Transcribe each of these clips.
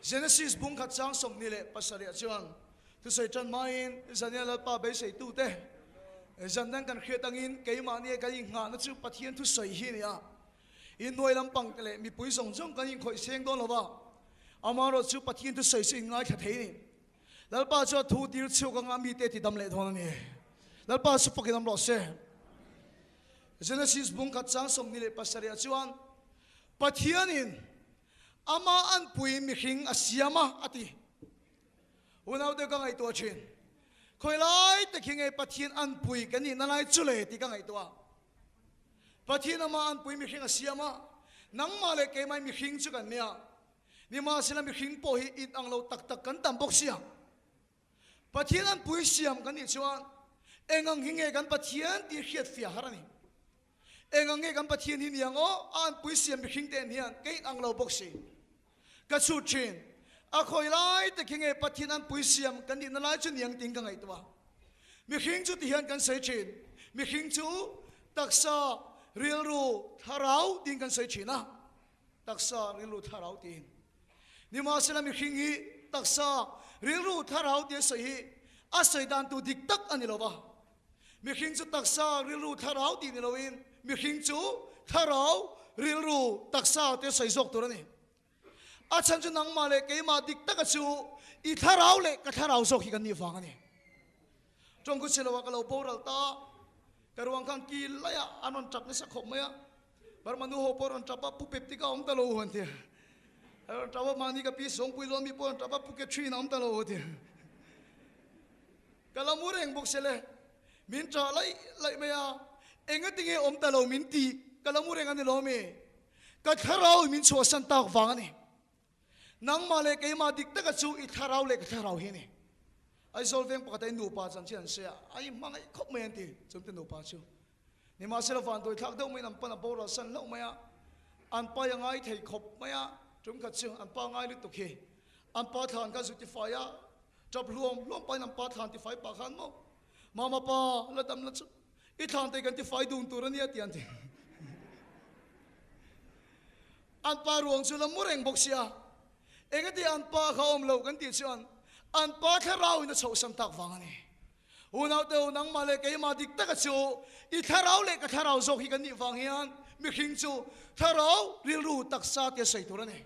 Genesis bung khat chang 27 ah chuan thusawi tan hmain Zania Lalpa beiseitute zan dang kan hriat angin keimahni kan inghahna chu Pathian thusawi hi a ni a. Inhnuai lampang te leh mipui zawng zawng kan inkhawih seng dawn lo va, amaherawh chu Pathian thusawi chu inngaithla thei a ni. Lalpa chuan thu tir chhuak anga mite ti dam leh dawn a ni. Lalpa chu fakin awm rawh se. Genesis bung khat chang 27 ah chuan Pathianin ama anpui mihring a siam a, a ti. Unaute ka ngaihtuah thin. Khawi lai te khi nge Pathian anpui kan nihna lai chu le tih ka ngaihtuah. Pathian ama anpui mihring a siam a, nangmah leh keimah mihring chu kan nia. Nimahsela mihring pawh hi in ang lo tak tak kan tam bawk sia. Pathian an pui siam kan nih chuan eng ang hi nge kan Pathian tih hriat fiah har a ni. Eng ang nge kan Pathian hi niang aw a an pui siam mihring te en hian ka in ang lo bawk si. Ka chhut thin. A khawi lai te khi nge Pathian an pui siam kan nihna lai chu niang tiin ka ngaihtuah. Mihring chu ti hian kan sawi thin. Mihring chu taksa, rilru, thlarau tiin kan sawi thin a. Taksa, rilru, thlarau tiin. Nimahsela mihring hi taksa, rilru, thlarau tia sawi hi a sawi dan tur dik tak a ni lo va. Mihring chu taksa, rilru, thlarau tih ni loin mihring chu thlarau, rilru, taksa tia sawi zawk tur a ni. A chhan chu nangmah leh keimah dik taka chu i thlarau leh ka thlarau zawk hi kan nih vang a ni. Tawngku chhe loah ka lo boral ta, ka ruang khan ki laiah an rawn tap nasa khawp mai a. Burma nu ho pawh rawn tap a, Pu Pep tika awm ta lo an ti a. A rawn tap a, mahni ka pi Sawngpui lawn mi pawh rawn tap a, Pu Catherine a awm ta lo a ti a. Ka la mu reng bawk sele, min tah laih laih mai a, engati nge awm ta lo min ti, ka la mu reng a ni lo mi? Ka thlarau in min chhuahsan tak vang a ni. Nangmah leh keimah dik taka chu i thlarau leh ka thlarau hi a ni. Aizawl veng pakhat a i nupa chanchin an sawi a, a inhmangaih khawp mai an ti, chungte nupa chu. Nimahsela vanduai thlak deuh maiin an pan a boral san hlauh mai a, an pa a ngai thei khawp mai a, tum khat chu an pa ngai lutuk hi an pa thlan kha zu tifai a, tap hluam hluam pahin an pa thlan tifai pah khan maw Mama pa la dam la chu i thlan te kan tifai dun tur a nia ti an ti. An pa ruang chu la mu reng bawk sia, engati an pa kha awm lo kan tih chuan an pa thlarau in a chhohsan tak vang a ni. Unaute u, nangmah leh keimah dik taka chu i thlarau leh ka thlarau zawk hi kan nih vang hian mihring chu thlarau rilru taksa tia sawi tur a ni.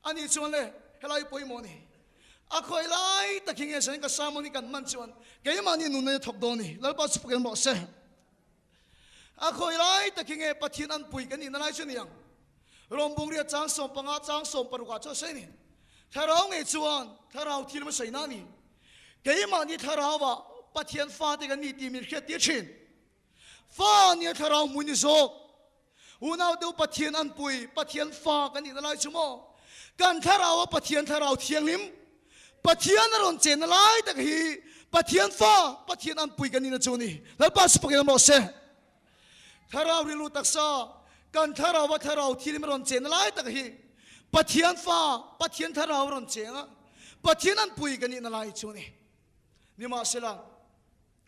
A nih chuan le, helai pawimawh a ni. A khawi lai tak hi nge sain ka sermon hi kan hman chuan keimahni nunna hi a thawk dawn a ni. Lalpa chu pakin rawh se. A khawi lai tak hi nge Pathian an pui kan nihna lai chu ni ang? Rom bungria chang 15 chang 16 ah chuan sawi a ni. Thlarau ngei chuan thlarau thil a sawi na a ni. Keimahni thlarauah Pathian fate kan ni tih min hriattir thin. Fa nia thlarau hmui ni zawk. Unau deuh Pathian an pui, Pathian fa kan nihna lai chu maw? Kan thlarauah Pathian thlarau thianghlim, Pathian a rawn chenna lai tak hi Pathian fa, Pathian an pui kan nihna chu a ni. Lalpa chu pakin awm rawh se. Thlarau rilru taksa, kan thlarauah thlarau thianghlim a rawn chenna lai tak hi Pathian fa, Pathian thlarau a rawn cheng a, Pathian an pui kan nihna lai chu a ni. Nimahsela,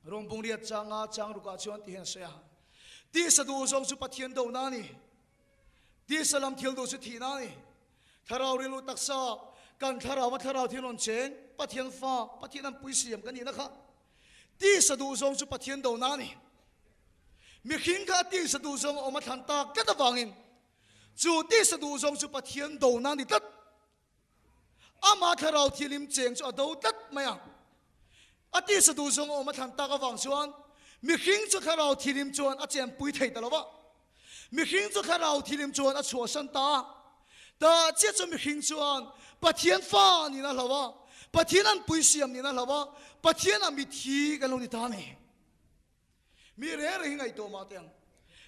Rawngbung riat changa chang rukah chuan ti hian a sawi a, Tisa duh zawng chu Pathian dohna a ni, tisa lam thil duh chu thihna a ni. Thlarau rilru taksa, kan thlarau a thlarau thil rawn cheng, Pathian fa, Pathian an pui siam kan nihna kha. Tisa duh zawng chu Pathian dohna a ni. Mihring kha tisa duh zawng a awm a thlan tak tlat avangin chu tisa duh zawng chu Pathian dohna a ni tlat. Amah thlarau thianghlim cheng chu a do tlat mai a. A tisa duh zawng a awm a thlan tak avang chuan mihring chu thlarau thianghlim chuan a chenpui thei ta lo va. Mihring chu thlarau thianghlim chuan a chhuahsan ta a. Tah chiah chu mihring chuan Pathian fa niin a hlau a, Pathian an pui siam niin a hlau a, Pathian a mithi kan lo ni ta a ni. Mi reng reng hi ngaihtuah mah teh ang.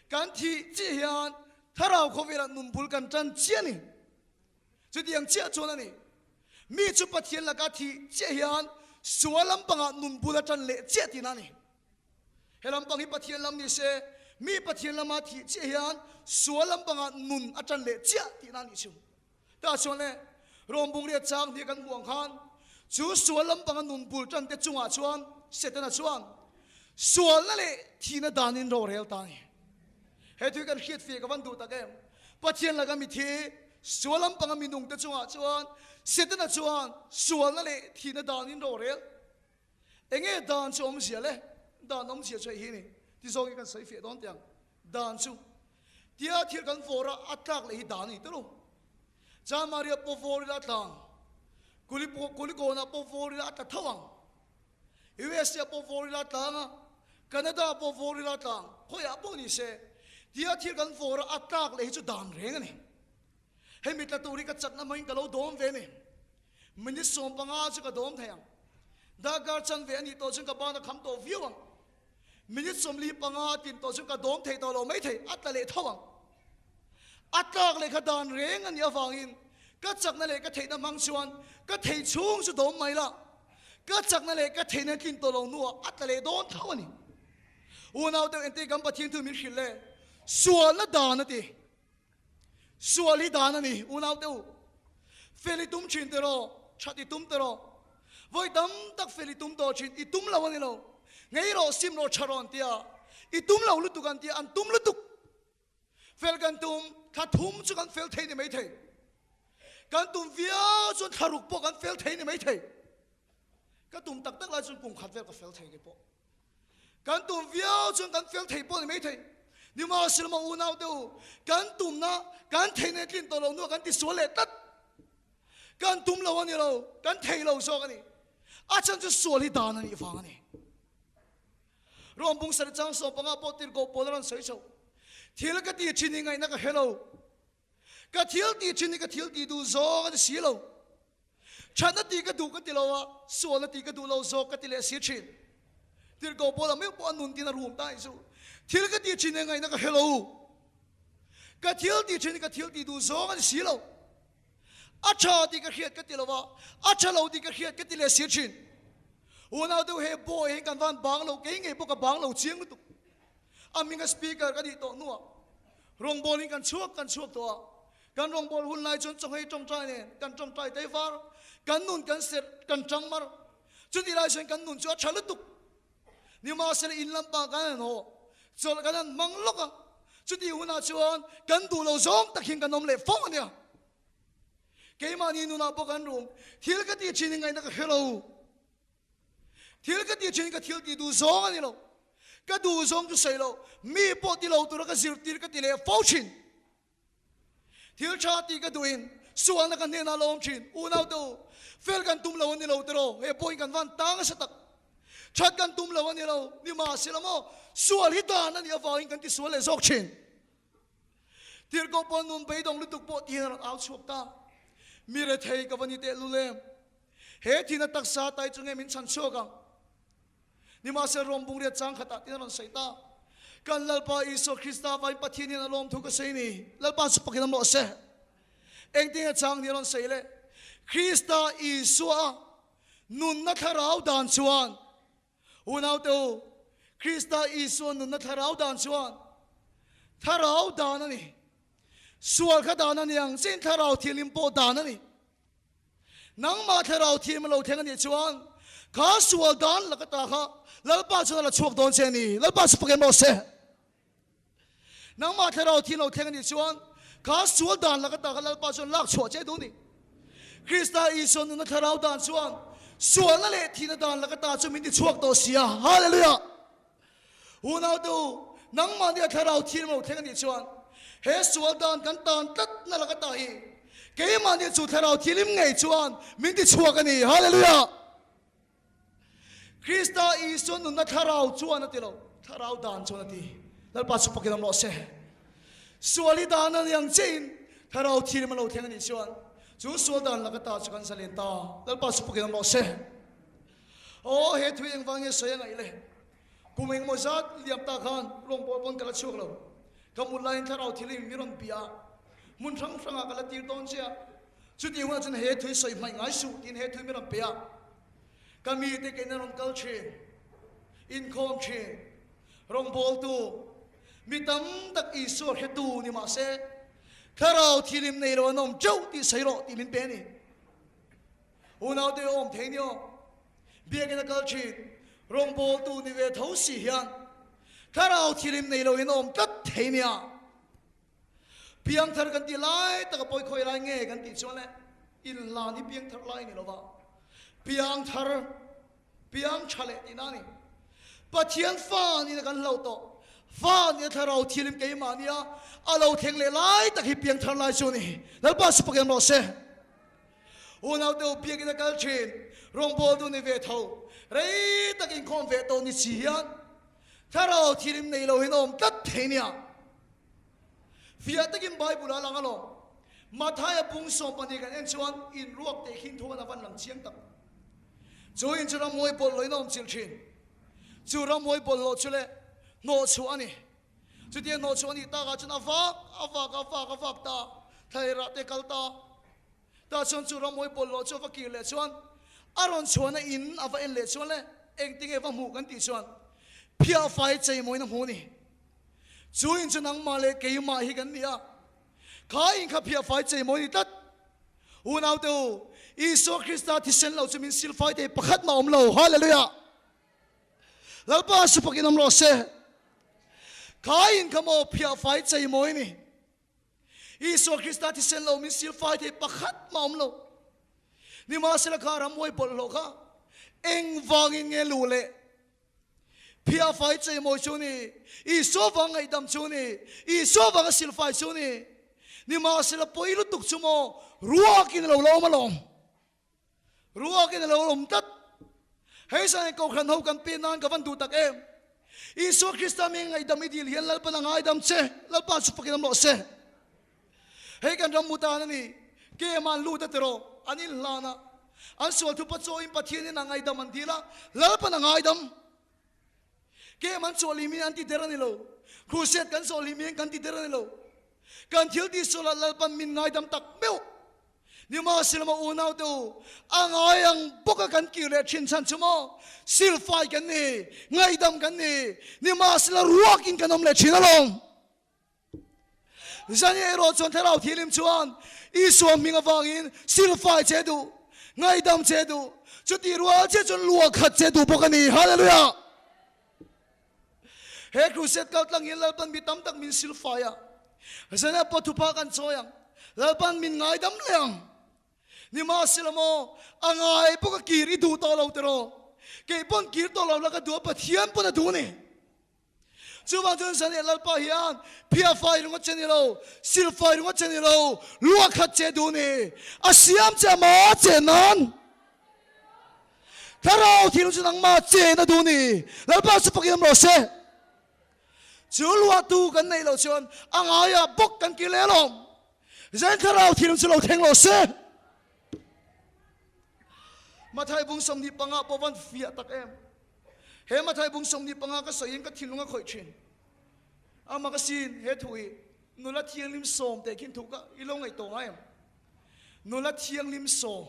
Kan thih chiah hian thlarau khawvelah nun bul kan tan chiah a ni. Chutiang chiah chuan a ni. Mi chu Pathian laka thih chiah hian sual lampangah nun bul a tan leh chiah tihna a ni. He lampang hi Pathian lam ni se, mi Pathian lama thih chiah hian sual lampangah nun a tan leh chiah tihna a nih chu. Tah chuan le, Rom bungriat chang hnih kan hmuh ang khan chu sual lampanga nun bul tan te chungah chuan Setana chuan sualna leh thihna danin rorel ta a ni. He thu hi kan hriat fih ka van duh tak em? Pathian laka mithi, sual lampanga minung te chungah chuan. Setana chuan sualna leh thihna danin rorel. Enge dan chu awmzia le? Dan awmzia chu hei hi ni. Ti zawng hi kan sawi fiah dawn teh ang. Dan chu tia thil kan vawr a, a tlak leh hi dan a ni tawh lo. Cha Maria pawh vawr ila a tla ang. Kuli Kulikawnah pawh vawr ila a tla tho ang. USA pawh vawr ila a tla ang a, Canada pawh vawr ila a tla ang. Khawiah pawh ni se, tia thil kan vawr a, a tlak leh hi chu dan reng a ni. Hemi tla tur hi ka chakna hmangin ka lo dawm ve ni. Minute 15 chu ka dawm thei ang. Darkar chanve a nih tawh chuan ka ban a kham tawh viau ang. Minute 45 tin tawh chuan ka dawm thei tawh lo mai thei, a tla leh tho ang. A tlak leh kha dan reng a nih avangin ka chakna leh ka theihna hmang chuan ka thei chhung chu dawm mai la. Ka chakna leh ka theihna tlin tawh lo hnuah a tla leh dawn tho a ni. Unau deuh engtin kan Pathian thu min hrilh le? Sualna dan a ti. Sual hi dan a ni, unau te u. Fel i tum thin tiraw, that i tum tiraw. Vawi tam tak fel i tum tawh thin, i tum lo a ni lo. Ngei rawh, sim rawh, tha rawh an ti a. I tum lo lutuk an ti a, an tum lutuk. Fel kan tum, thla thum chu kan fel thei ni mai thei. Kan tum viau chuan thla ruk pawh kan fel thei ni mai thei. Ka tum tak tak lai chuan kum khat vel ka fel thei kei pawh. Kan tum viau chuan kan fel thei pawh ni mai thei. Nimahsela unau te u, kan tumna kan theihna tlin tawh lo hnuah kan tisual leh tlat. Kan tum lo a ni lo, kan thei lo zawk a ni. A chhan chu sual hi dan a nih vang a ni. Rom bung sarih chang 15 pawh tirhkoh pawl a rawn sawi chho. Thil ka ti thin hi ngaihna ka hre lo. Ka thil tih thin hi ka thil tih duh zawng a ni si lo. Thatna tih ka duh ka ti lo a, sualna tih ka duh lo zawk ka ti leh si thin. Tirhkoh Paula meuh pawh a nun tin a rum ta anih chu. Thil ka tih thin hi ngaihna ka hre lo. Ka thil tih thin hi ka thil tih duh zawng a ni si lo. A tha tih ka hriat ka ti lo a, a tha lo tih ka hriat ka ti leh si thin. Unau deuh he boy hi kan van bang lo, kei ngei pawh ka bang lo chiang lutuk. A hminga speaker ka nih tawh hnuah rawngbawlin kan chhuak kan chhuak tawh a, kan rawngbâwl hun lai chuan chawnghei tawngtai nen kan tawngtai tei var, kan nun kan serh kan tang mar. Chutih lai chuan kan nun chu a tha lutuk. Nimahsela in lampang kan han haw, chawlh kan han hmang lawk a, chutih hunah chuan kan duh lo zawng tak hian kan awm leh fo a nia. Keimahni nunah pawh kan rum, thil ka tih thin hi ngaihna ka hre lo. Thil ka tih thin ka thil tih duh zawng a ni lo. Ka duh zawng chu sawi lo, mi pawh ti lo tura ka zirtir ka ti leh fo thin. Thil tha tih ka duhin sualna ka hnenah la awm thin. Unau te u, fel kan tum lo a ni lo tiraw? He pawhin kan van tang nasa tak. That kan tum lo a ni lo, nimahsela maw, sual hi dan a nih avangin kan tisual leh zawk thin. Tirhkoh pawn nun beidawng lutuk pawh tihian a rawn au chhuak ta. Mi rethei ka va ni tehlul em? He thihna taksa tai chu nge min chhan chhuak ang? Nimahsela Rom bungriat chang khatah tin a rawn sawi ta. Kan Lalpa Isua Krista vain Pathian hian a lawm thu ka sawi ni. Lalpa chu pakin a mawh se. Engtin nge chang ni a rawn sawi le? Krista Isua nunna thlarau dan chuan Unaute u, Krista Isua nunna thlarau dan chuan thlarau dan a ni. Sual kha dan a ni ang chiin thlarau thianghlim pawh dan a ni. Nangmah thlarau thiam a lo thleng a nih chuan kha sual dan laka ta kha Lalpa chuan a la chhuak dawn che a ni. Lalpa chu pakin rawh se. Nangmah thlarau thiam lo thleng a nih chuan kha sual dan laka ta kha Lalpa chuan lak chhuah che duh a ni. Krista Isua nunna thlarau dan chuan sualna leh thihna dan laka ta chu min ti chhuak tawh si a. Hallelujah! Unaute u, nangmah nia thlarau thiam lo thleng a nih chuan he sual dan kan tan tlatna laka ta hi keimah nia chu thlarau thianghlim ngei chuan min ti chhuak a ni. Hallelujah! Krista Isua nunna thlarau chuan a ti lo, thlarau dan chuan a ti. Lalpa chu pakin awm rawh se. Sual hi dan a ni ang chiahin thlarau thianghlim a lo thleng a nih chuan chu sual dan laka ta chu kan zalen ta. Lalpa chu pakin awm rawh se. Aw he thu engvang nge sawi a ngaih le? Kum engmaw zat liam ta khan rawngbâwl pawn ka la chhuak lo. Ka mut laiin thlarau thianghlim mi rawn bia a, hmun hrang hrangah ka la tir dawn che a. Chutih hunah chuan he thu hi sawi hmaih ngai suh tiin he thu hi mi rawn pe a. Ka mite kein a rawn kal thin, inkhawm thin, rawngbawltu, mi tam tak Isua hretu ni mah se, thlarau thilim nei lo an awm teuh tih sawi rawh tih min pe a ni. Unaute awm thei ni aw, biakin a kal thin, rawngbawltu ni ve tho si hian thlarau thilim nei lo in awm tlat thei nia. Piangthar kan tih lai taka pawi khawi lai nge kan tih chuan le? Inhlan hi piangthar lai a ni lo va, piangthar, piang tha leh tihna a ni. Pathian fa nihna kan hloh tawh, fa nihna thlarau thianghlim keimah nia a lo thleng leh lai tak hi piangthar lai chu a ni. Lalpa chu pakem rawh se. Unau te u biakin a kal thin, rawngbawltu ni ve tho, rei tak inkhawm ve tawh ni si hian thlarau thianghlim nei lo hian a awm tlat thei nia. Fiah takin Bible ah a lang alawm. Mathaia bung 12 kan en chuan inruak teh khin thuan a van lang chiang tak. Chu in chu ramhuai bawlhhlawh in a awm chilh thin. Chu ramhuai bawlhhlawh chu leh hnawhchhuah a ni. Chutia hnawhchhuah a nih takah chuan a vak a vak a vak a vak ta, thlairah te kal ta. Tah chuan chu ramhuai bawlhhlawh chu a va kir leh chuan a rawn chhuahna in a va en leh chuan le engtinge va hmuh kan tih chuan phiahfai cheimawiin a hmu a ni. Chu in chu nangmah leh keimah hi kan ni a, kha in kha phiahfai cheimawi ni tlat. Unaute u, Isua Krista thisen lo chu min silfai thei pakhat mah awm lo. Hallelujah! Lalpa supakin awm rawh se. Kha in kha maw phiahfai cheimawi ni. Isua Krista thisen lo min silfai thei pakhat mah awm lo. Nimahsela kha ramhuai bawlhhlawh kha engvangin nge luh leh Phiahfai cheimawi chu ni, Isua vang ngaihdam chu ni, Isua vanga silfai chu ni. Nimahsela pawi lutuk chu maw ruakin a lo la awm alawm. Ruakin a lo awm tlat. Hei zan kohhran ho kan pin nan ka van duh tak em. Isua Krista mi ngaihdam i dil hian Lalpan a ngaidam che, Lalpa chu fakin awm rawh se. Hei kan ram mutan a ni, kem ah an lut a tiraw, an inhlan a, an sual thupa chawiin Pathianin a ngaidam an dil a, Lalpan a ngaidam. Kem an chawh hlimin an ti der a ni lo, Crusade kan zawh hlimin kan ti der a ni lo. Kan thil tih sualah Lalpan min ngaidam tak meuh. Nimahsela maw unau te u, a ngai ang bawka kan kir leh thin chhan chu maw silfai kan ni, ngaidam kan ni, nimahsela ruakin kan awm leh thin alawm. Zani erawh chuan Thlarau Thianghlim chuan Isua hming avangin silfai che duh, ngaihdam che duh, chutih rual che chuan luah khat che duh bawk a ni. Hallelujah! He crusade kal tlang hian Lalpan mi tam tak min silfai a, zani pawh thupa kan chawi ang, Lalpan min ngaidam leh ang. Nimahsela maw, a ngai bawk a kir i duh tawh lo tiraw? Kei pawn kir tawh lo la ka duh a, Pathian pawn a duh a ni. Chuvang chuan Zan leh Lalpa hian phiahfai ringawt che ni lo, silfai ringawt che ni lo, luah khat che duh ni. A siam che a mah che nan. Thlarau thil chu nangmah che na duh ni. Lalpa chu fakin awm rawh se. Chu luahtu kan neih loh chuan a ngaiah bawk kan kir leh alawm. Zan thlarau thil chu lo thleng lo se. Mathai bung 25 pawh van fiah tak em. He Mathai bung 25 ka sawiin ka thinlung a khawih thin. Ama ka sin he thu hi nula thianghlim sawm teh khin thu ka i lo ngaih tawh ngai em? Nula thianghlim sawm.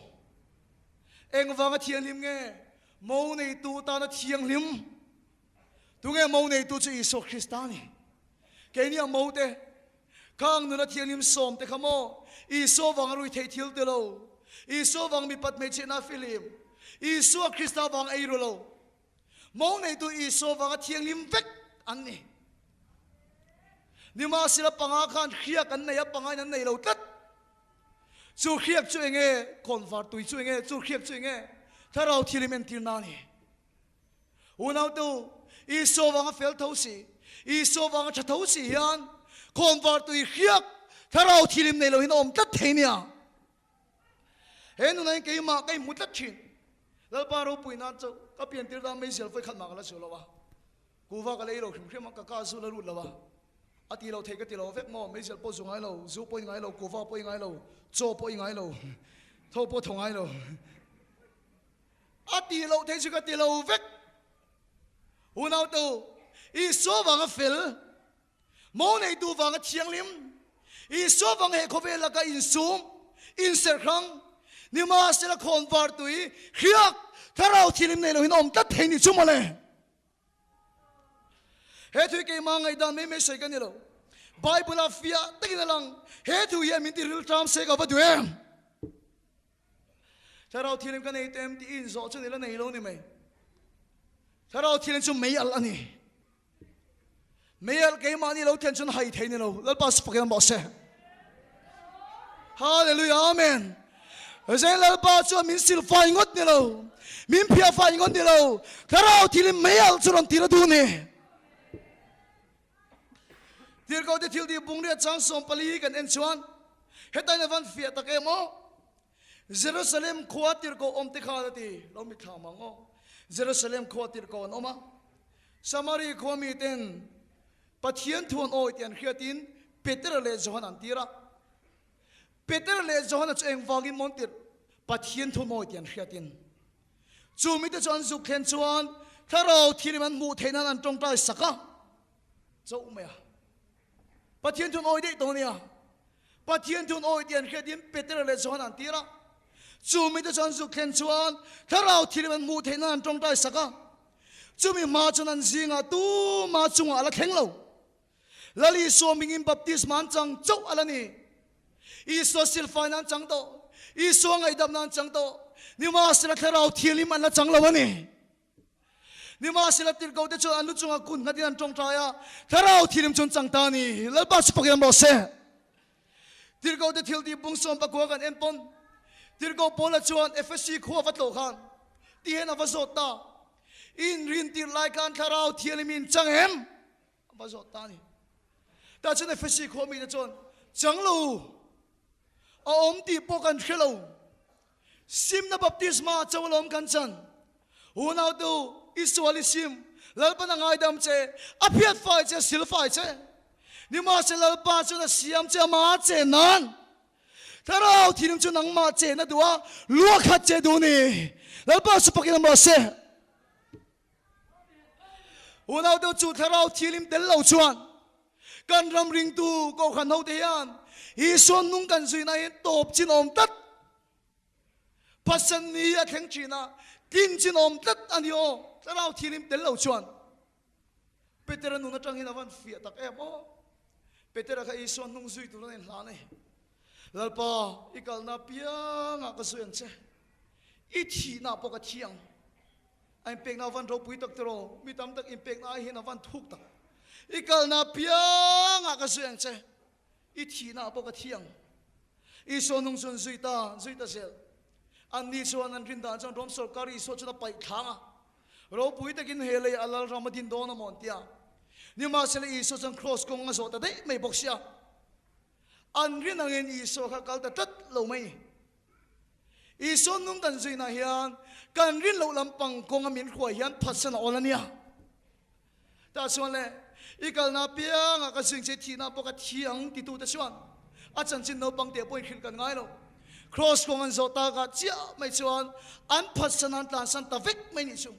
Engvanga thianghlim nge? Mo neitu tana thianghlim. Tunge mo neitu chu Isua Krista a ni. Keini a mo te Khang nuna thianghlim sawm te kha maw Isua vang a rui theih thil ti lo, Isua vang mipat hmeichhiahna a fihlim, Isua Krista vang ei ru lo, mo neitu Isua vanga thianghlim vek an ni. Nimahsela panga khan hriak an nei a, panga in an nei lo tlat. Chu hriak chu enge? Khawnvar tui chu enge? Chu hriak chu enge? Thlarau thianghlim entirna a ni. Unaute u, Isua vanga fel tho si, Isua vanga tha tho si hian khawnvar tui hriak thlarau thilim nei lo hian a awm tlat thei nia. He nunah hian keimah ka inhmu tlat thin. Lalpa ropui nan chu ka piantir dan mai zel vawikhat mah ka la chu lo a. Kuva ka lei lo hrim hrim a, ka ka zu la lut lo a. A ti lo thei ka ti lo vek maw, meizial pawh zu ngai lo, zu pawh i ngai lo, kuva pawh i ngai lo, chaw pawh i ngai lo, tho pawh tho ngai lo. A tih loh thei chu ka ti lo vek. Unaute u, Isua vanga fel, mo neitu vanga thianghlim, Isua vanga he khawvel laka insum, inserhhrang, nimahsela khawnvar tui, hriak, thlarau thianghlim nei lohin a awm tlat thei ni chu mawle. He thu hi keimah ngaihdan mai mai sawi ka ni lo. Bible-ah fiah takin a lang, he thu hian min ti rilṭam se ka va duh em? Thlarau thianghlim ka nei tem tih i inzawh chu ni la nei lo ni mai. Thlarau thianghlim chu mei alh a ni. Mei alh keimahni lo thian chuan hai thei ni lo. Lalpa chu fakin a mawh se. Hallelujah, Amen. Zeng Lalpa chuan min silfai ngawt ni lo, min phiahfai ngawt ni lo, Thlarau thilin mei alh chu rawn tir a duh ni. Tirhkohte thiltih bungriat chang 14 kan en chuan hetain a van fiah tak em aw? Jerusalem khua tirhkoh awm te khan a ti, lo mitthla mang aw. Jerusalem khua tirhkoh an awm a, Samari khua miten Pathian thu an awi tih an hriatin Petera leh Johana an tir a. Petera leh Johana chu engvangin maw an tirh? Pathian thu an awi tih an hriatin. Chu mite chu an zuk thlen chuan Thlarau thilim an hmuh theih nan an tawngtai sak a, chauh mai a. Pathian thu an awi daih tawh a nia. Pathian thu an awi tih an hriatin Petera leh Johana an tir a. Chu mite chu an zuk thlen chuan Thlarau thilim an hmuh theih nan an tawngtai sak a. Chumi hma chuan an zingah tuma chungah a la thleng lo. Lal Isua mingin baptisma an chang chauh a la ni. Isua silfaina an chang tawh. Isua ngaihdamna an chang tawh. Nimahsela Thlarau Thianghlim an la chang lo a ni. Nimahsela tirhkohte chuan an lu chungah kun nghatin an tawngtai a, Thlarau Thianghlim chu an chang ta a ni. Lalpa chu pakin an rawh se. Tirhkohte thil tih bung 19 kan en pawn Tirhkoh Paula chuan Efesi khua va tlawh khan ti hian a va zawt ta, In rintir lai khan Thlarau Thianghlim in chang em? A va zawt ta a ni. Tah chuan Efesi khua mite chuan, Chang lo, a awm tih pawh kan hre lo. Simna baptisma cho alawm kan chan. Unautu, i sual i sim, Lalpan a ngaidam che, a phiat fai che, a sil fai che. Nimahse Lalpa chuan a siam che ama che nan. Thlarau thilim chu nangmah che na duh a, lua khat che duh ni. Lalpa chu pakin a mawh se. Unautu chu thlarau thilim tel lo chuan kan ram ringtu kohhran hote hian Isua nung kan zuina hi tawp chin awm tlat. Pasal ni a thleng thin a, tlin chin awm tlat a ni aw, thlarau thilim tel lo chuan. Petera nun atangin a van fiah tak em aw. Petera kha Isua hnung zui tur a inhlan e. Lalpa, i kalna apiangah ka zui ang che. I thihna pawh ka thi ang. A inpekna a van ropui tak tiraw, mi tam tak inpekna ai hian a van thuk tak. I kalna apiangah ka zui ang che, i thihna pawh ka thi ang. Isua hnung chuan zui ta, zui ta zel. Anni chuan an rin dan chuan Rom sorkar Isua chuan a paih thlang a, ropui takin he lei a lal ram a din dawn a maw an ti a. Nimahsela Isua chuan kraws kawng a zawh ta daih mai bawk sia. An rin angin Isua kha kal ta tlat lo mai. Isua nung kan zuinah hian kan rin loh lampang kawnga min hruai hian phatsan a awl a nia. Tah chuan le, i kalna apiangah ka zing che thihna pawh ka thi ang titute chuan a chanchin naupang teh pawhin hrilh kan ngai lo. Kraws kawng an zawh takah chiah mai chuan an phatsan an tlansan ta vek mai nih chu.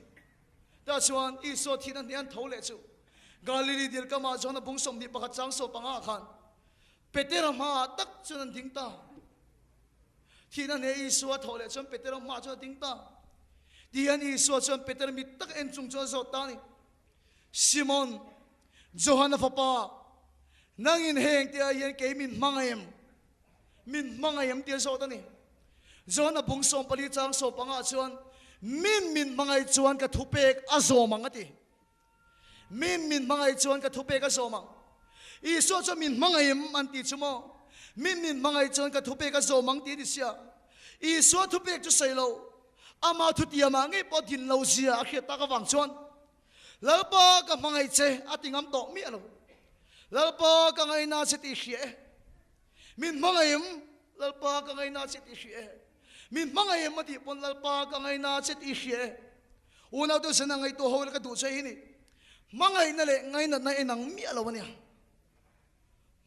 Tah chuan Isua thihna hnih an tho leh chu Galili dil kamah chuan a bung 21 chang 15 khan Petera hmaah tak chuan an ding ta. Thihna hne Isua thawh leh chuan Petera hmaah chuan a ding ta. Tihian Isua chuan Petera mit tak en chung chuan a zawt ta a ni, Simon, Johana fapa, nangin heng te ah hian kei min hmangaih em? Min hmangaih em? Tih a zawt a ni. Johana bung 14 chang 15 chuan, Min min hmangaih chuan ka thupek a zawm ang a ti. Min min hmangaih chuan ka thupek a zawm ang. Isua chuan min hmangaih em an ti chu maw? Min min hmangaih chuan ka thupek a zawm ang ti a ni sia. Isua thupek chu sawi lo, ama thutiamah ngei pawh din lo zia a hriat tak avang chuan Lalpa ka hmangaih che a ti ngam tawh miah lo. Lalpa ka ngaihna che tih hria e. Min hmangaih em? Lalpa ka ngaihna che tih hria e. Min hmangaih em a tih pawn Lalpa ka ngaihna che tih hria e. Unaute zena ngaihtuah ho ila ka duh che hi ni. Hmangaihna leh ngainatna inang miah lo a nia.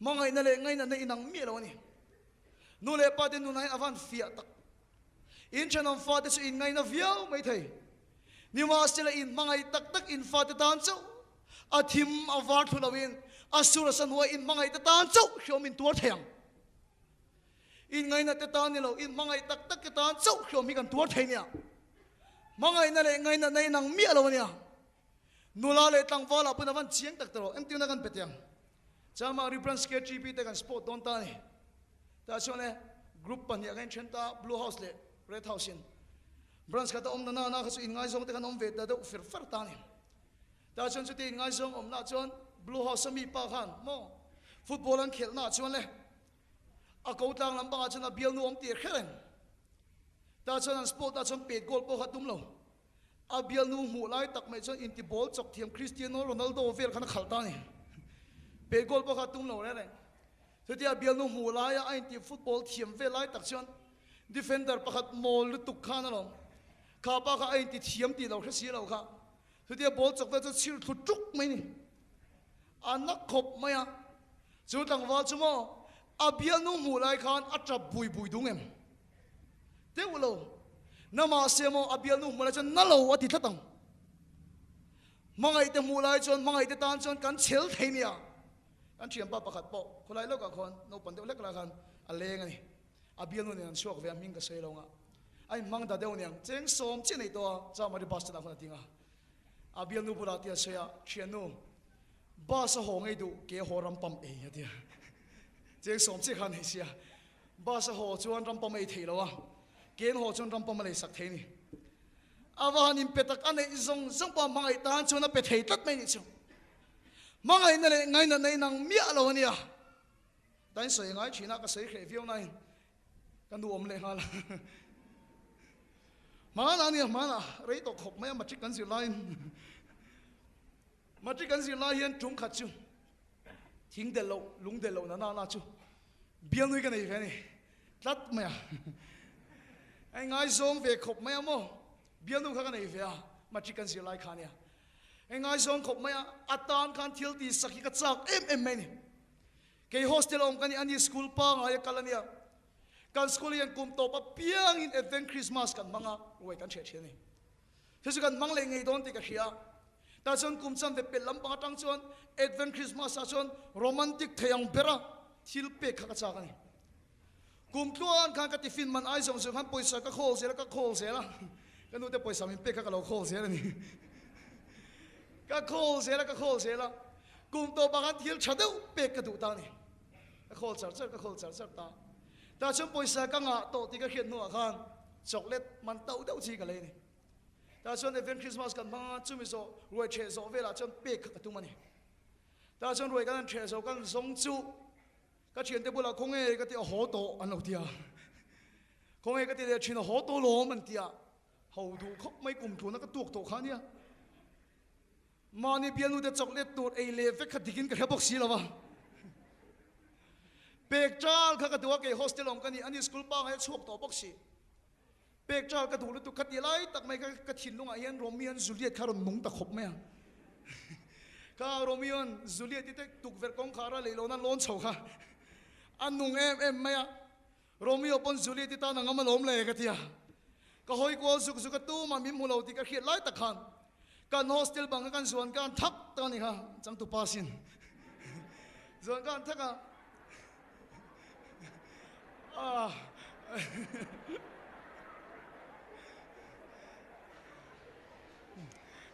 Hmangaihna leh ngainatna inang miah lo a ni. Nu leh pa te nunah hian a van fiah tak. In thenawm fate chu in ngaina viau mai thei. Nimahsela in hmangaih tak tak in fate tan chauh a thim a var thlu loin a sur a sa hnuai in hmangaih te tan chauh hriawm in tuar thei ang. In ngaina te tan ni lo, in hmangaih tak tak te tan chauh hriawm hi kan tuar thei nia. Hmangaihna leh ngainatna inang miah lo a nia. Nula leh tlangval ah pawn a van chiang tak ta rawh. Engtin a kan pe tiang? Chama Branch KTP te kan sport dawn ta a ni. Tah chuan e group pahnih ah khan in then ta Blue House leh Red House in. Branch khat a awm na na kha chu inngaizawng te khan awm ve ta deuh fer fer ta a ni. Tah chuan chuti inngaizawng awm na chuan Blue House a mi pa khan maw football an khelh na chuan le a ko tlang lampangah chuan a bialnu awm tir kher reng. Tah chuan an sport ah chuan pet goal pawh kha a tum lo. A bialnu hmuh lai tak mai chuan inti ball chawk thiam Cristiano Ronaldo vel khan a khalh ta a ni. Pet goal pawh kha a tum lo reng reng. Chutia a bialnu hmuh laia a inti football thiam vel lai tak chuan defender pakhat mawl lutuk khan alawm. Kha pa kha a inti thiam tih lo hre si lo kha. Chutia ball chawk vel chu chhir thlu tuk mai ni. A na khawp mai a. Chu tlangval chu maw a bialnu hmuh lai khan a tap bui bui dung em? Deuh lo. Na mahse maw a bialnu hmuh lai chuan na lo a ti tlat ang. Hmangaihte hmuh lai chuan hmangaihte tan chuan kan chhel thei nia. Kan thianpa pakhat pawh khawlai lawkah khawn naupang deuh hlek lai khan a leng a ni. A bialnu nen an chhuak ve a, hming ka sawi lo nga. A inhmang ta deuh niang, cheng sawm chiah nei tawh a, Chamari bus stand ah khawn a ding a. A bialnu bulah tia sawi a, Thiannu, bus a haw ngei duh, ke haw ram pam ei a ti a. Cheng sawm chiah khan nei sia. Bus a haw chuan ram pam a ei thei lo a, ke an haw chuan ram pam a lei sak thei a ni. A va han inpe tak a neih zawng zawng pawh a hmangaih tan chuan a pe thei tlat mai nih chu. Hmangaihna leh ngainatna inang miah lo a nia. Tain sawi ngai thin a, ka sawi hreh viau nain ka nu awm leh nghal a. Hmanah a nia, hmanah rei tawh khawp mai a, matric kan zir laiin matric kan zir lai hian tum khat chu thing del loh, lung del loh na na na chu bialnui ka nei ve a ni tlat mai a. Hei ngaizawng ve khawp mai a maw, bialnu kha ka nei ve a, matric kan zir lai kha a nia. Hei ngaizawng khawp mai a, a tan khan thil tih sak hi ka chak em em mai a ni. Kei hostel awm ka ni, ani school pangai a kal a nia. Kan school hian kum tawp apiangin Advent Christmas kan hmang a, ruai kan hreh thin a ni. Chu chu kan hmang leh ngei dawn tih ka hria. Tah chuan kum chan ve pelh lampang atang chuan Advent Christmas ah chuan romantic thei ang bera thil pek kha ka chak a ni. Kum tluan khan ka tiffin man ai zawng zawng khan pawisa ka khawl zel a, ka khawl zel a. Ka nute pawisa min pek kha ka lo khawl zel a ni. Ka khawl zel a, ka khawl zel a. Kum tawpah khan thil tha deuh pek ka duh ta a ni. Ka khawl char char, ka khawl char char ta. Tah chuan pawisa ka ngah tawh tih ka hriat hnuah khan chocolate man to deuh chi ka lei a ni. Tah chuan Advent Christmas kan hmang a, chumi zawh ruai ṭheh zawh velah chuan pek kha ka tum a ni. Tah chuan ruai kan han ṭheh zawh kan zawng chu ka ṭhiante bulah khawnge ka ti a haw tawh an lo ti a. Khawnge ka ti leh ṭhin a haw tawh lawm an ti a. Ho duh khawp mai kum tluna ka tuak tawh kha a nia. Mahni bialnute chocolate tur ei leh vek kha dikin ka hre bawk si lo a. Pek ṭal kha ka duh a, kei hostel awm ka ni, ani school pangai a chhuak tawh bawk si. Pek ṭal ka duh lutuk kha ti lai tak mai kha ka thinlungah hian Romeo and Juliet kha rawn nung ta khawp mai a. Kha Romeo and Juliet te tukverh kawngkhar a leihlawhna lawn chho kha a nung em em mai a. Romeo pawn Juliet i tan a ngam alawm le ka ti a. Ka hawi kual zuk zuk a tumah min hmu lo tih ka hriat lai tak khan kan hostel bang kha kan zuan kan thak tak a ni kha changtu pa sin zuan kan thak a. Ah.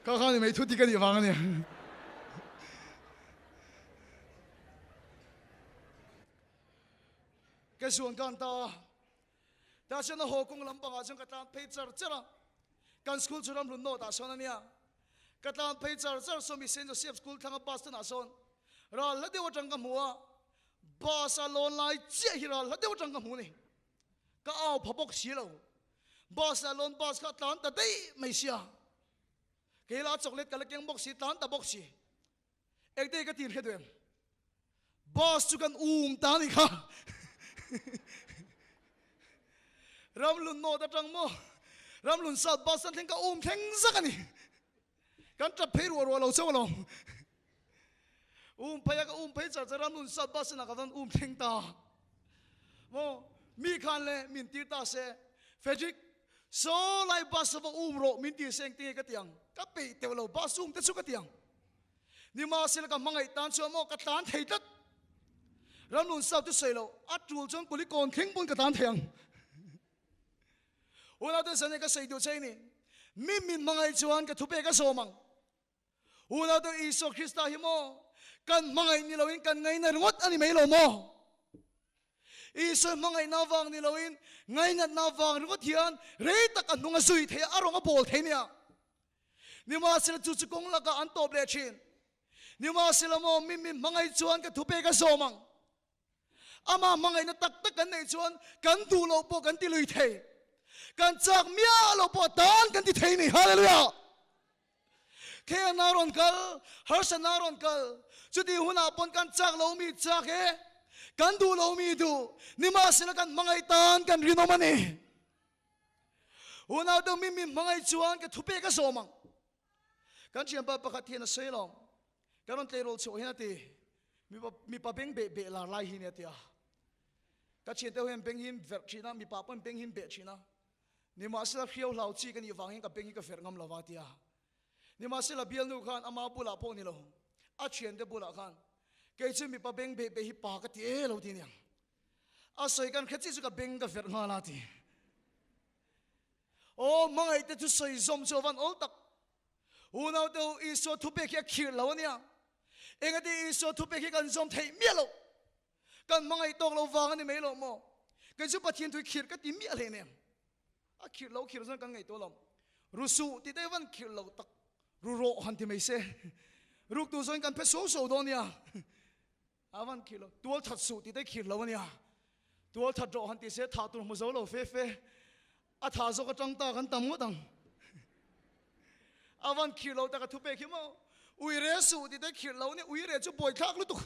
Kha kha ni mai thu tik a nih vang a ni. Ka zuan kan ta a. Tah chuan a haw kawng lampangah chuan ka tlan phei char char a. Kan school chu ramhlun nawt ah sawn a nia. Ka tlan phei char char sawmi Saint Joseph School thlanga bus stand ah sawn ral hla deuh atang ka hmu a. Bus a lawn lai chiah hi ral hla deuh atang ka hmu ni. Ka au pha bawk si lo. Bus a lawn bus kha a tlan ta daih mai sia. Kei lah chocolate ka la keng bawk si, tlan ta bawk si. Engte ka tin hre duh em? Bus chu kan um ta ni kha. Ramlun North atang maw? Ramlun South bus an thleng ka um thleng zak a ni. Kan tap phei ruah ruah lo chauh alawm. Um phei a ka um phei char char Ramlun South bus inah ka van um thleng ta. Maw mi khan le min tir ta se Frederick saw lai bus a va um rawh min tir se engtin nge ka ti ang? Ka peih teuh lo bus um te chu ka ti ang. Nimahsela ka hmangaih tan chuan maw ka tlan thei tlat. Ramlun South chu sawi loh, a tul chuan Kulikawn thleng pawn ka tlan thei ang. Unaute zane ka sawi duh che ni, mi min hmangaih chuan ka thupek a zawm ang. Unaute Isua Krista hi maw kan hmangaih ni loin kan ngaina ringawt a ni mai lo maw? Isua hmangaihna avang ni loin ngainatna avang ringawt hian rei tak a hnung a zui thei a, a rawng a bawl thei nia. Nimahsela chu chu kawng lakah an tawp leh thin. Nimahsela maw mi min hmangaih chuan ka thupek a zawm ang. Amah hmangaihna tak tak kan neih chuan kan duh loh pawh kan ti lui thei. Kan chak miah lo pawh tan kan ti thei ni. Hallelujah! Khenna rawn kal, harsatna rawn kal, chuti hunah pawn kan chak lo mi chak e, kan duh lo mi duh, nimahsela kan hmangaih tan kan rinawm a ni. Unau deuh mi mi hmangaih chuan ka thupek a zawm ang. Kan thianpa pakhat hian a sawi lo, kan rawn tleirawl chhuah hian a ti, mipa beng beh beh lar lai hi nia ti a. Ka thiante ho hian beng hi verh thin a, mipa pawhin beng hi beh thin a. Nimahsela hriau hlau chi ka nih vang hian ka beng hi ka verh ngam lo va tia. Nimahsela bialnu khan ama bulah pawh ni lo, a thiante bulah khan kei chu mipa beng beh beh hi pa ka ti e lo ti aniang. A sawi kan hre chi chu ka beng ka verh nghal a ti. Aw hmangaih te chu sawi zawm chu a van awl tak. Unaute u Isua thupek hi a khirh lo ania. Engati Isua thupek hi kan zawm theih miah loh. Kan hmangaih tawk lo vang a ni mai lo maw? Kei chu Pathian thui khirh ka ti miah hle nem. A khirh lo khirh chuan kan ngaihtuah lo. Ru suh ti te van khirh lo tak ru rawh han ti mai se. Ruk tur zawngin kan phe suau suau dawn nia. A van khirh lo. Tual that suh ti te khirh lo a nia. Tual that rawh han ti se thah tur hmu zo lo fe fe. A thah zawk atang ta kan tam ngawt ang. A van khirh lo tak a thupek hi maw? Ui re suh ti te khirh lo nia. Ui re chu buaithlak lutuk.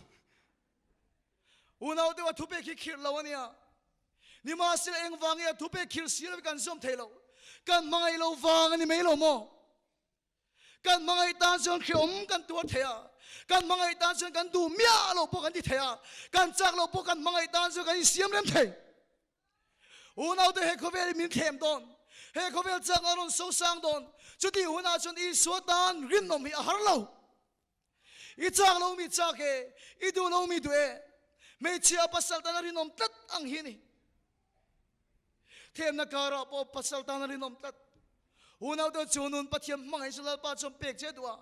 Unau deuh a thupek hi khirh lo a nia. Nimahsela engvang nge a thupek khirh si lo hi kan zawm thei lo. Kan hmangaih lo vang a ni mai lo maw? Kan hmangaih tan chuan hreawm kan tuar thei a, kan hmangaih tan chuan kan duh miah lo pawh kan ti thei a, kan chak lo pawh kan hmangaih tan chuan kan insiam rem thei. Unau te he khawvel hi min thlem dawn, he khawvel chak a rawn sosang dawn, chutih hunah chuan Isua tan rinawm hi a har lo. I chak lo mi chak e, i duh lo mi duh e. Hmeichhia pasal tan a rinawm tlat ang hi a ni. Themna karah pawh pasal tan a rinawm tlat. Unaute chu nun Pathian hmangaih chu Lalpa chuan pek che duh a.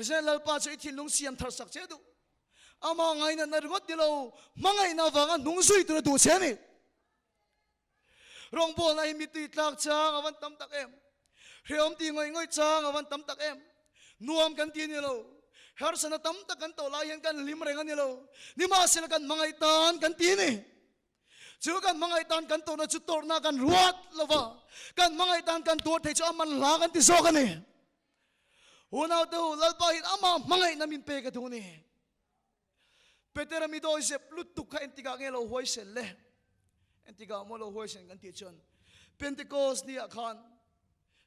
Zen Lalpa chu i thinlung siam thar sak che duh. Amah ngainatna ringawt ni lo, hmangaihna avanga hnung zui tur a duh che a ni. Rawngbawlna hi mittui tlak chang a van tam tak em. Hreawm ti ngawih ngawih chang a van tam tak em. Nuam kan ti a ni lo. Harsana tam tak kan tawh lai hian kan hlim reng a ni lo. Nimahsela kan hmangaih tan kan ti a ni. Chu kan hmangaih tan kan tawhna chu tawrhna kan ruat lo va, kan hmangaih tan kan tuar thei chu a man hla kan ti zawk a ni. Unaute u, Lalpa hian amah hmangaihna min pek a duh a ni. Petera mi dawi zep lutuk kha entikah nge lo huaisen le? Entikah maw lo huaisen kan tih chuan Pentecost ni ah khan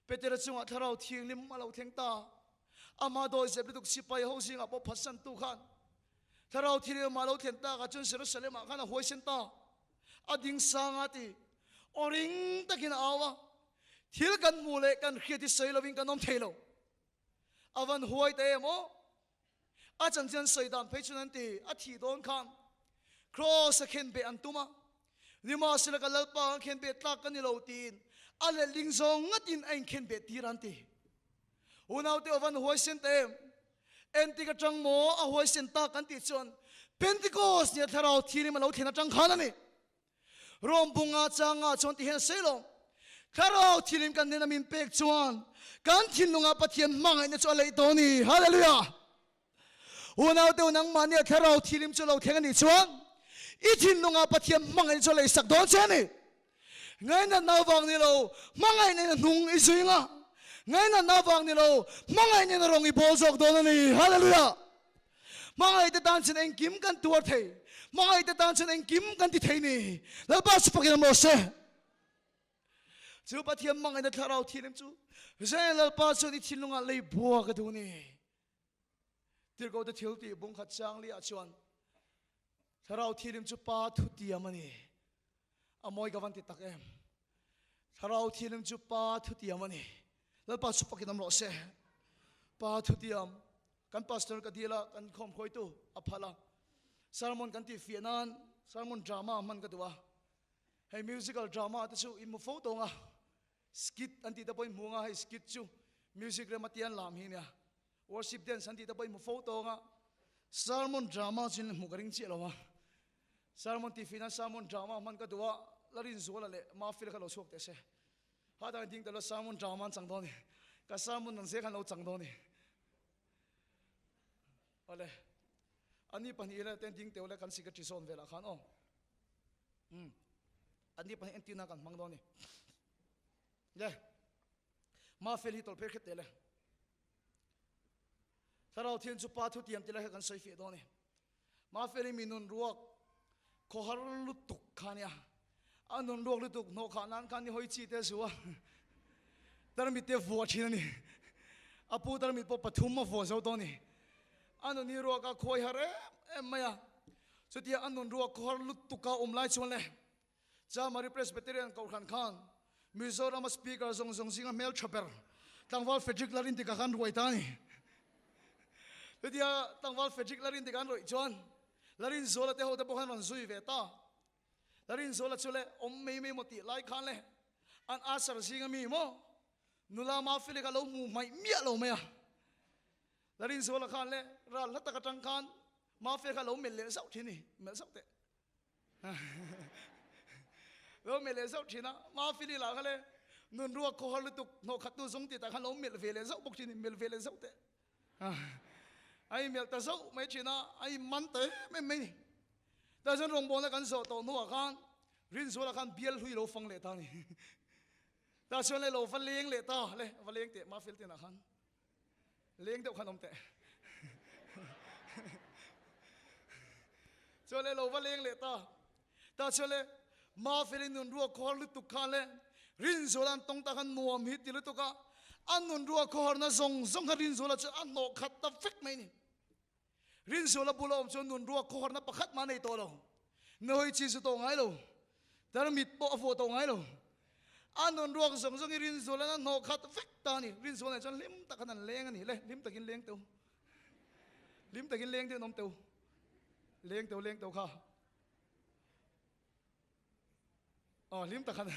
Petera chungah thlarau thianghlim a lo thleng ta. Amah dawi zep lutuk sipai ho zingah pawh phatsantu khan thlarau thianghlim a lo thlen takah chuan Jerusalem ah khan a huaisen ta. A ding sang a ti. Aw ring takin a au a. Thil kan hmuh leh kan hriat hi sawi lovin kan awm thei lo. A van huai ta em aw? A chanchin an sawi dan phei chuan an ti, a thih dawn khan Kraws a khen beh an tum a, nimahsela ka Lalpa an khen beh tlak ka ni lo tiin a letling zawng ngatin a inkhen beh tir an ti. Unaute aw van huaisen ta em? Entik atang maw a huaisen tak an tih chuan Pentecost nia thlarau thianghlim a lo thlen atang khan a ni. Rom bunga changa chuan ti hian a sawi lo. Thlarau thilin kan hnena min pek chuan kan thinlungah Pathian hmangaihna chu a leih tawh a ni. Hallelujah! Unau deuh nangmah nia thlarau thilim chu lo thleng a nih chuan i thinlungah Pathian hmangaihna chu a leihsak dawn che a ni. Ngainatna avang ni lo, hmangaihna in a hnung i zui nga. Ngainatna avang ni lo, hmangaihna in a rawng i bawl zawk dawn a ni. Hallelujah! Hmangaihte tan chuan engkim kan tuar thei, hmangaihte tan chuan engkim kan ti thei ni. Lalpa chu fakin awm rawh se. Chu Pathian hmangaihna thlarau thianghlim chu Zen Lalpa chuan i thinlungah lei bua ka duh ni. Tirhkohte thil tih bung khat chang liah chuan thlarau thianghlim chu Pa thutiam a ni. A mawi ka van ti tak em. Thlarau thianghlim chu Pa thutiam a ni. Lalpa chu fakin awm rawh se. Pa thutiam kan pastor ka dil a, kan khawm khawitu a phal a. Sermon kan tih fiah nan sermon drama hman ka duh a. Hei musical drama te chu in hmu fo tawng a. Skit an tih te pawh in hmu ang a, hei skit chu music rem a tian lam hi nia. Worship dance an tih te pawh in hmu fo tawng a. Sermon drama chu in hmu ka ring chiah lo a. Sermon tih fiah nan sermon drama hman ka duh a, la rinzuala leh Mafila kha lo chhuak teh se. Hah ding talo sermon drama an chang dawn ni. Ka sermon ang zel khan lo chang dawn ni. Awle, ani pahnih ila ten ding teuh le kan secretary zawn velah khan aw. Ani pahnih entirna kan hmang dawn ni. Le Mafel hi tawlh phei hret teh le. Thlarau thian chu pa thutiam ti lai kha kan sawi fiah dawn e. Mafel hi mi nun ruak khawhar lutuk kha nia. A nun ruak lutuk hnawh khah nan khan ni hawi chi te zu a. Tarmit te vuah thin a ni. A pu tarmit pawh pathum a vuah zo tawh a ni. A nun hi ruak a khawi har em em mai a. Chutia a nun ruak khawhar lutuk a awm lai chuan le Chamari Presbyterian Kohhran khan Mizorama Speaker zawng zawng zinga hmel tha ber Tlangval Frederick Larintika khan ruai ta a ni. Chutia Tlangval Frederick Larintika an rawih chuan Larinzuala te ho te pawh khan rawn zui ve ta. Larinzuala chu le awm mai mai maw tih lai khan le an usher zinga mi maw nula Mafeli kha lo hmu hmaih miah lo mai a. Larinzuala khan le ral hla tak atang khan Mafeli kha lo melh leh zauh thin a ni, melh zauh teh. Lo melh leh zauh thin a, Mafili lah kha le nun ruak khawhar lutuk hnawh khat tu zawng tih tah khan lo melh ve leh zauh bawk thin a, melh ve leh zauh teh. A inmelh ta zauh mai thin a, a inman ta em em mai ni. Tah chuan rawngbawlna kan zawh tawh hnuah khan Rinzuala khan bial hlui lo fang leh ta a ni. Tah chuan le lo va leng leh ta le, va leng teh Mafil tinah khan. Leng deuh khan awm teh. Chuan le lo va leng leh ta. Ta chuan le Mafelin nun ruak khawhar lutuk khan le Rinzuala an tawng ta khan nuam hi ti lutuk a, a nun ruak khawharna zawng zawng kha Rinzuala chu a hnawh khat ta vek mai ni. Rinzuala bula awm chuan nun ruak khawharna pakhat mah a nei tawh lo. Nawi chi zu tawh ngai lo. Tarmit pawh a vuah tawh ngai lo. A nun ruak zawng zawng hi Rinzuala'n a hnawh khat vek ta a ni. Rinzuala nen chuan hlim tak khan an leng a ni. Le, hlim takin leng teu. Hlim takin leng deuh an awm teu. Leng teu, leng teu kha. Aw, hlim tak khan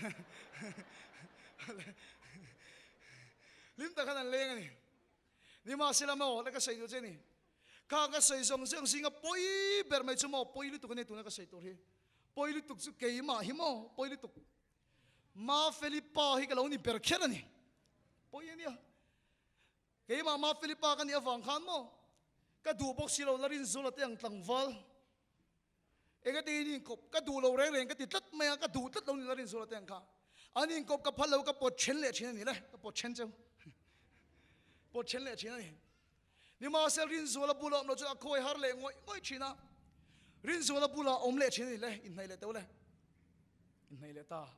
hlim tak khan an leng a ni. Nimahsela maw, la ka sawi duh che ni. Kha ka sawi zawng zawng zinga pawi ber mai chu maw, pawi lutuk a ni tuna ka sawi tur hi. Pawi lutuk chu keimah hi maw, pawi lutuk. Mafeli pa hi ka lo ni ber kher a ni. Pawi a nia. Keimah Mafeli pa ka nih avang khan maw, ka duh bawk si lo, la rinzula te ang tlangval. Eng a tiin inkawp ka duh lo reng reng ka ti tlat mai a, ka duh tlat lo ni la rinzula te ang kha. An inkawp ka phal lo ka pawt then leh thin a ni le, ka pawt then cheu. Pawt then leh thin a ni. Nimahsela Rinzuala bula awm lo chuan a khawi har leh ngawih ngawih thin a, Rinzuala bula awm leh thin a ni le, inhnaih leh teuh le. Inhnaih leh ta.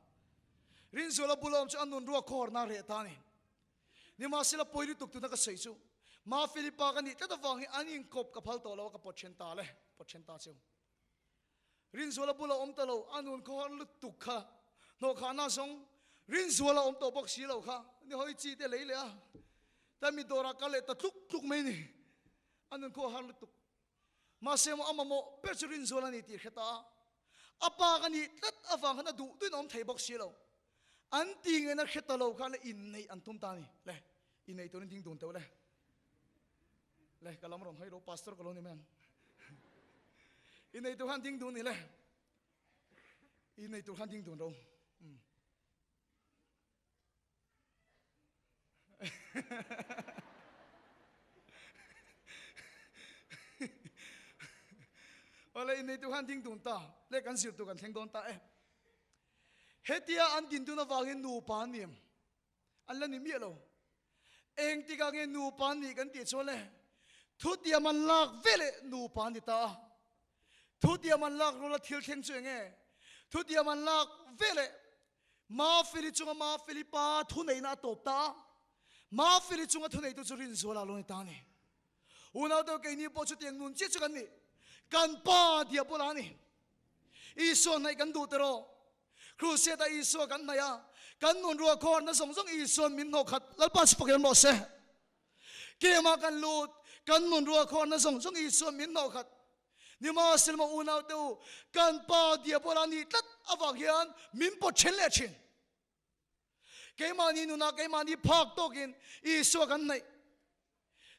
Rinzuala bula awm chu a nun ruak khawharna a reh ta a ni. Nimahsela pawi lutuk tuna ka sawi chu Mafeli pa ka nih tlat avang hi an inkawp ka phal tawh lo a, ka pawt then ta le, pawt then ta cheu. Rinzuala bula awm ta lo, a nun khawhar lutuk kha hnawhkhahna zawng Rinzuala awm tawh bawk si lo kha ni hawi chi te lei leh a, ta mi dawrah kal leh ta tluk tluk mai ni, a nun khawhar lutuk. Mahse maw a mamawh ber chu Rinzuala ni tih hre ta a, a pa ka nih tlat avang khan a duh duhin a awm thei bawk si lo. An ti ngeina hre ta lo kha le inneih an tum ta a ni. Le, inneih turin ding dun teuh le. Le, ka lam rawn hawi lo, pastor ka lo ni mai ang. Inneih tur khan ding dun ni le. Inneih tur khan ding dun ro. Um. Awle innei tu khan ding dun ta le kan zir tu kan thleng dawn ta e. Hetia an din dun avangin nupa an ni em? An la ni miah lo. Eng tikah nge nupa an nih kan tih chuan le thutiam an lak veleh nupa an ni ta a. Thutiam an lak ruala thil thleng chu eng nge? Thutiam an lak veleh Mafeli chunga Mafeli pa thuneihna a tawp ta a, Mafeli chunga thuneitu chu Rinzuala lo ni ta a ni. Unau deuh keini pawh chutiang nun chiah chu kan ni. Kan pa Diabola a ni. Isua hnaih kan duh tiraw? Crusade-ah Isua kan hnaih a, kan nun ruah khawharna zawng zawng Isua'n min hnawh khat Lalpa chu fakin rawh se. Kemah kan lut, kan nun ruah khawharna zawng zawng Isua'n min hnawh khat. Nimahsela maw unaute u, kan pa Diabola nih tlat avang hian min pawt then leh thin. Keimahni nunah keimahni phak tawkin Isua kan hnaih.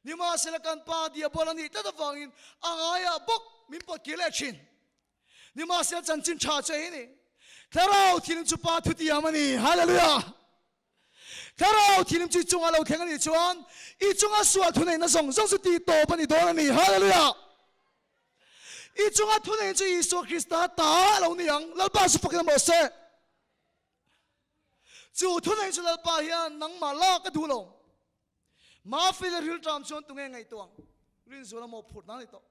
Nimahsela kan pa Diabola nih tlat avangin a ngaiah bawk min pawt kir leh thin. Nimahsela chanchin tha che hi ni. Thlarau thilim chu Pa thutiam a ni. Hallelujah! Thlarau thilim chu i chunga lo thleng a nih chuan i chunga sual thuneihna zawng zawng chu tih tawp a ni dawn a ni. Hallelujah! I chunga thuneihna chu Isua Krista ta a lo ni ang. Lalpa chu fakin a mawh se. Chu thunei chu Lalpa hian nangmah lak a duh lo. Mafeli rilṭam chuan tunge ngaihtuah ang? Rinzuala mawhphurhna a ni tawh.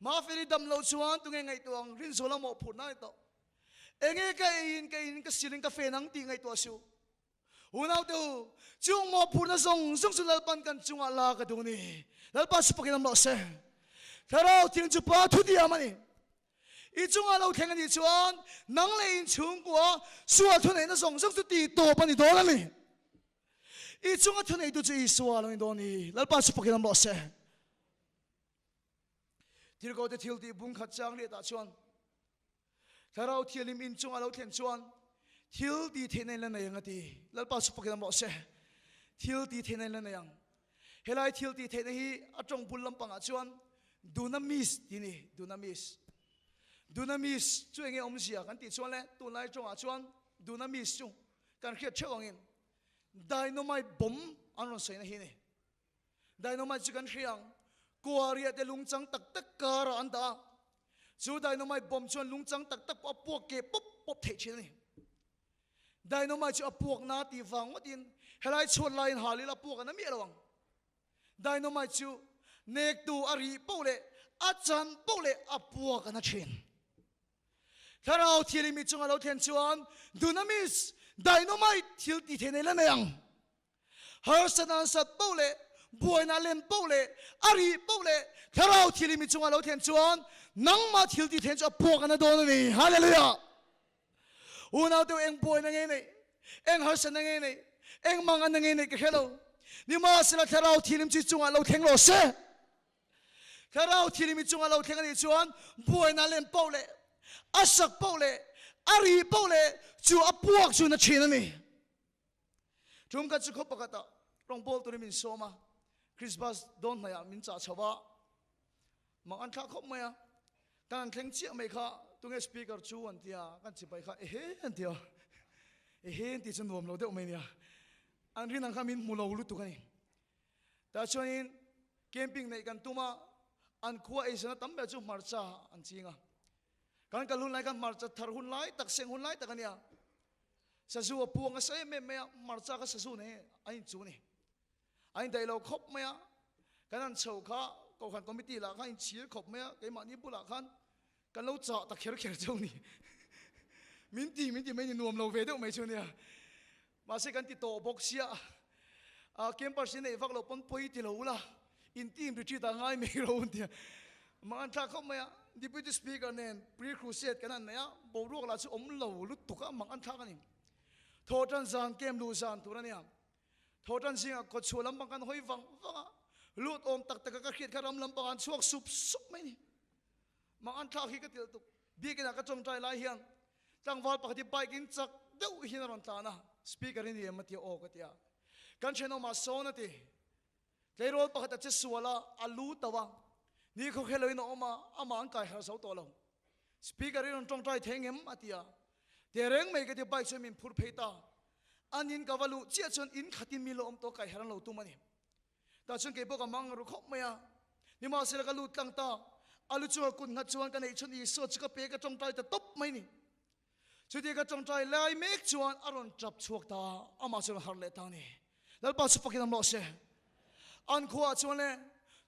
Mafeli dam lo chuan tunge ngaihtuah ang? Rinzuala mawhphurhna a ni tawh. Enge ka eiin ka in ka silin ka fen ang tih ngaihtuah suh. Unaute u, chung mawhphurhna zawng zawng chu Lalpan kan chungah lak a duh ni. Lalpa chu pakin awm rawh se. Thlarau thiang chu Pa thutiam a ni. I chungah lo thleng a nih chuan nang leh inchhungkua sual thuneihna zawng zawng chu tih tawp a ni dawn a ni. I chunga thuneitu chu Isua lo ni dawn ni. Lalpa chu pakin awm rawh se. Tirhkohte thil tih bung khat chang riatah chuan Thlarau Thianghlim in chungah lo thlen chuan thil tih theihna in la nei ang a ti. Lalpa chu pakin awm rawh se. Thil tih theihna in la nei ang. Helai thil tih theihna hi a tawng bul lampangah chuan dunamis tih a ni, dunamis. Dunamis chu enge awmzia kan tih chuan le tunlai tawngah chuan dunamis chu kan hriat theuh angin dynamite bomb an rawn sawina hi a ni. Dynamite chu kan hria ang, kuariah te lungchang tak tak karah an dah a, chu dynamite bomb chuan lungchang tak tak pawh a puak keh pawp pawp theih thin a ni. Dynamite chu a puak na tih vang ngawtin helai chhuat laiin hal ila puak an a miah lo ang. Dynamite chu nektu a rih poh leh a chan poh leh a puak an a thin. Thlarau thil i mi chunga lo thlen chuan dunamis, dynamite, thil ti thei nei la nei ang. Harsat an sat poh leh buaina a lem poh leh a rih poh leh thlarau thil i mi chunga lo thlen chuan nangmah thil ti thei chu a puak an a dawn a ni. Hallelujah! Unau deuh eng buaina nge neih, eng harsatna nge neih, eng manganna nge neih ka hre lo. Nimahsela thlarau thilim chi chungah lo thleng rawh se. Thlarau thilim i chungah lo thleng a nih chuan buaina lem poh leh a sak poh leh a ri poh leh chu a puak chu na thin a ni. Tum khat chu khaw pakhatah rawngbawl turin min sawm a, Christmas dawn hnaihah min chah chho a, Mak an thlah khawp mai a, kan han thleng chiah mai kha tunge speaker chu an ti a, kan chipai kha ehe an ti a, ehe an tih chu nuam lo deuh mai nia, an rin ang kha min hmu lo lutuk a ni. Tah chuanin camping neih kan tum a, an khua eizawna tam ber chu hmarcha an ching a, kan kal hun lai khan hmarcha thar hun lai tak, seng hun lai tak a nia, sazu a puang nasa em em mai a, hmarcha kha sazu nei a inchu a ni. A indaih lo khawp mai a, kan han chho kha Kohhran Committee lah khan inchhir khawp mai a, keimahni bulah khan kan lo chah ta kher kher cheu ni. Min ti min ti mai ni nuam lo ve deuh mai chu nia. Mahse kan ti tawh bawk sia, a campers hi neih vak loh pawn pawi ti lo ula, in team retreat ah ngai mai ro an ti a. Mah an thlak khawp mai a, Deputy Speaker nen pre-crusade kan han nei a, boruak lah chu awm lo lutuk a, mak an thlak a ni. Thawhtan zan camp luh zan tur a nia. Thawhtan zingah kawtchhuah lampang kan hawi vang vang a, lut awm tak taka ka hriat kha ram lampangah an chhuak sup sup mai ni. Mang an thlak hi ka tilh tuk. Biakinah ka tawngtai lai hian tlangval pakhat hi bike in chak deuh hian a rawn tlan a, speaker hi ni em a ti a, aw ka ti a. Kan thenawmah sawn a ti. Tleirawl pakhat a che sual a, a lu tauh a, ni khaw khe loin a awm a, amah an kai harh zo tawh lo. Speaker i rawn tawngtai thei ngem? a ti a. Tehreng mai ka ti, bike chuan min phur phei ta. An in ka va luh chiah chuan in khatin mi lo awm tawh kai harh an lo tum a ni. Tah chuan kei pawh ka mang ru khawp mai a. Nimahsela ka lut tlang ta. A lu chunga kut nghat chuan ka neih chhun Isua chu ka pe ka tawngtai ta tawp mai ni. Chutia ka tawngtai lai mek chuan a rawn tap chhuak ta a, amah chuan harh leh ta a ni. Lalpa chu fakin awm rawh se. An khuaah chuan le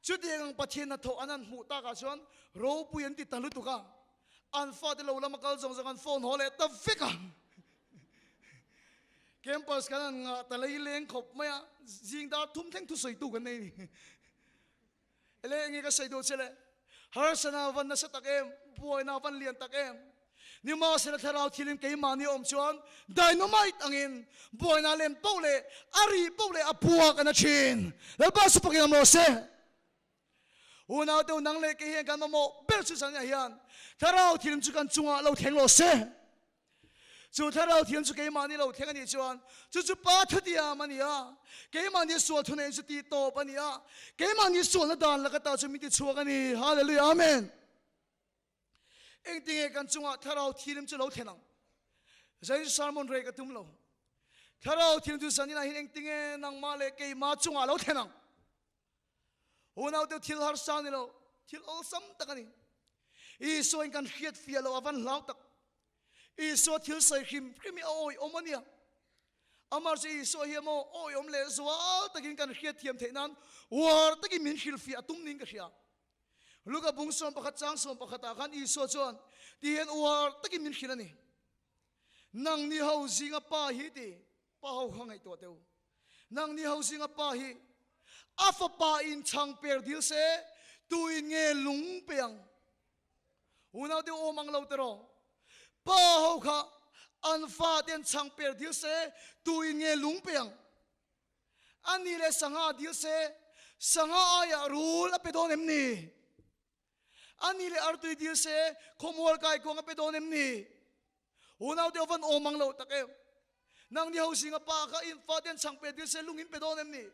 chutiang ang Pathian hnathawh an han hmuh takah chuan ropui an ti ta lutuk a, an fate lo lama kal zawng zawng an phone haw leh ta vek a. Campus kan han ngah ta lei leng khawp mai a, zing dar thum thleng thusawitu kan nei a ni. Ele enge ka sawi duh che le? Harsana van nasa tak em, buaina van lian tak em. Nimahsela thlarau thilin keimahni awm chuan dynamite angin buaina lem poh leh a rih poh leh a puak a na thin. Lalpa chu pakin awm rawh se. Unau deuh nang leh kei hian kan mamawh ber chu zan ah hian thlarau thilin chu kan chungah lo thleng rawh se. Chu thlarau thiam chu keimahni lo thleng a nih chuan chu chu Pa thutiam a ni a, keimahni sual thuneih chu tih tawp a ni a, keimahni sualna dan laka ta chu min ti chhuak a ni. Hallelujah Amen. Engtinge kan chungah thlarau thilim chu lo thlen ang? Zain sermon rei ka tum lo. Thlarau thilim chu zaninah hian engtinge nangmah leh keimah chungah lo thlen ang? Unau te thil harsa ni lo, thil awlsam tak a ni. Isua in kan hriat fiah lo a van hlau tak. Isua thil sawi hrim hrim hi a awi awm a nia. Amah chu Isua hi emaw awihawm leh zual takin kan hriat thiam theih nan uar takin min hrilhfiah a tum niin ka hria. Luka bung 11 chang 11 ah khan Isua chuan ti hian uar takin min hrilh a ni. Nang ni ho zinga pa hi ti pa ho kha ngaihtuah teh u. Nang ni ho zinga pa hi a fapa in chhang per dil se tu in nge lung pe ang? Unau te awm ang lo tiraw? Pa ho kha an fa te an chhang per dil se tu in nge lung pe ang? A ni leh sangha dil se sangha aiah rul a pe dawn em ni? A ni leh artui dil se khawmual kaikuang a pe dawn em ni? Unau te avan awm ang lo tak em? Nang ni ho zinga pa kha in fa ten chhang pe dil se lung in pe dawn em ni?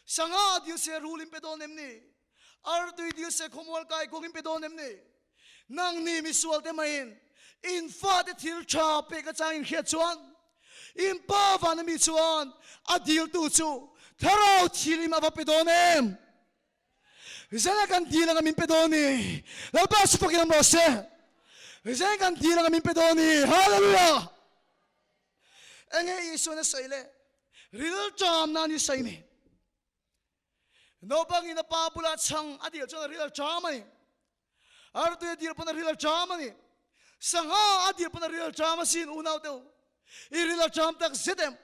Sangha dil se rul in pe dawn em ni? Artui dil se khawmual kai kung in pe dawn em ni? Nang ni misual te maiin in fa te thil tha pe ka chang in hriat chuan in pa van ami chuan a dil tu chu thlarau thilim ava pe dawn em? Zena kan dil anga min pe dawn ni. Lalpa chu fakin awm rawh se. Zena kan dil anga min pe dawn ni. Hallelujah! Enge Isuan a sawi le? Ril ṭam nan i sawi ni. Naupangin a pa bulah chhang a dil chuan a ril a ṭam a ni. Artui a dil pawn a ril a ṭam a ni. Sangha a dil pawn a ril a ṭam asin unau te u. I ril a ṭam tak zet em?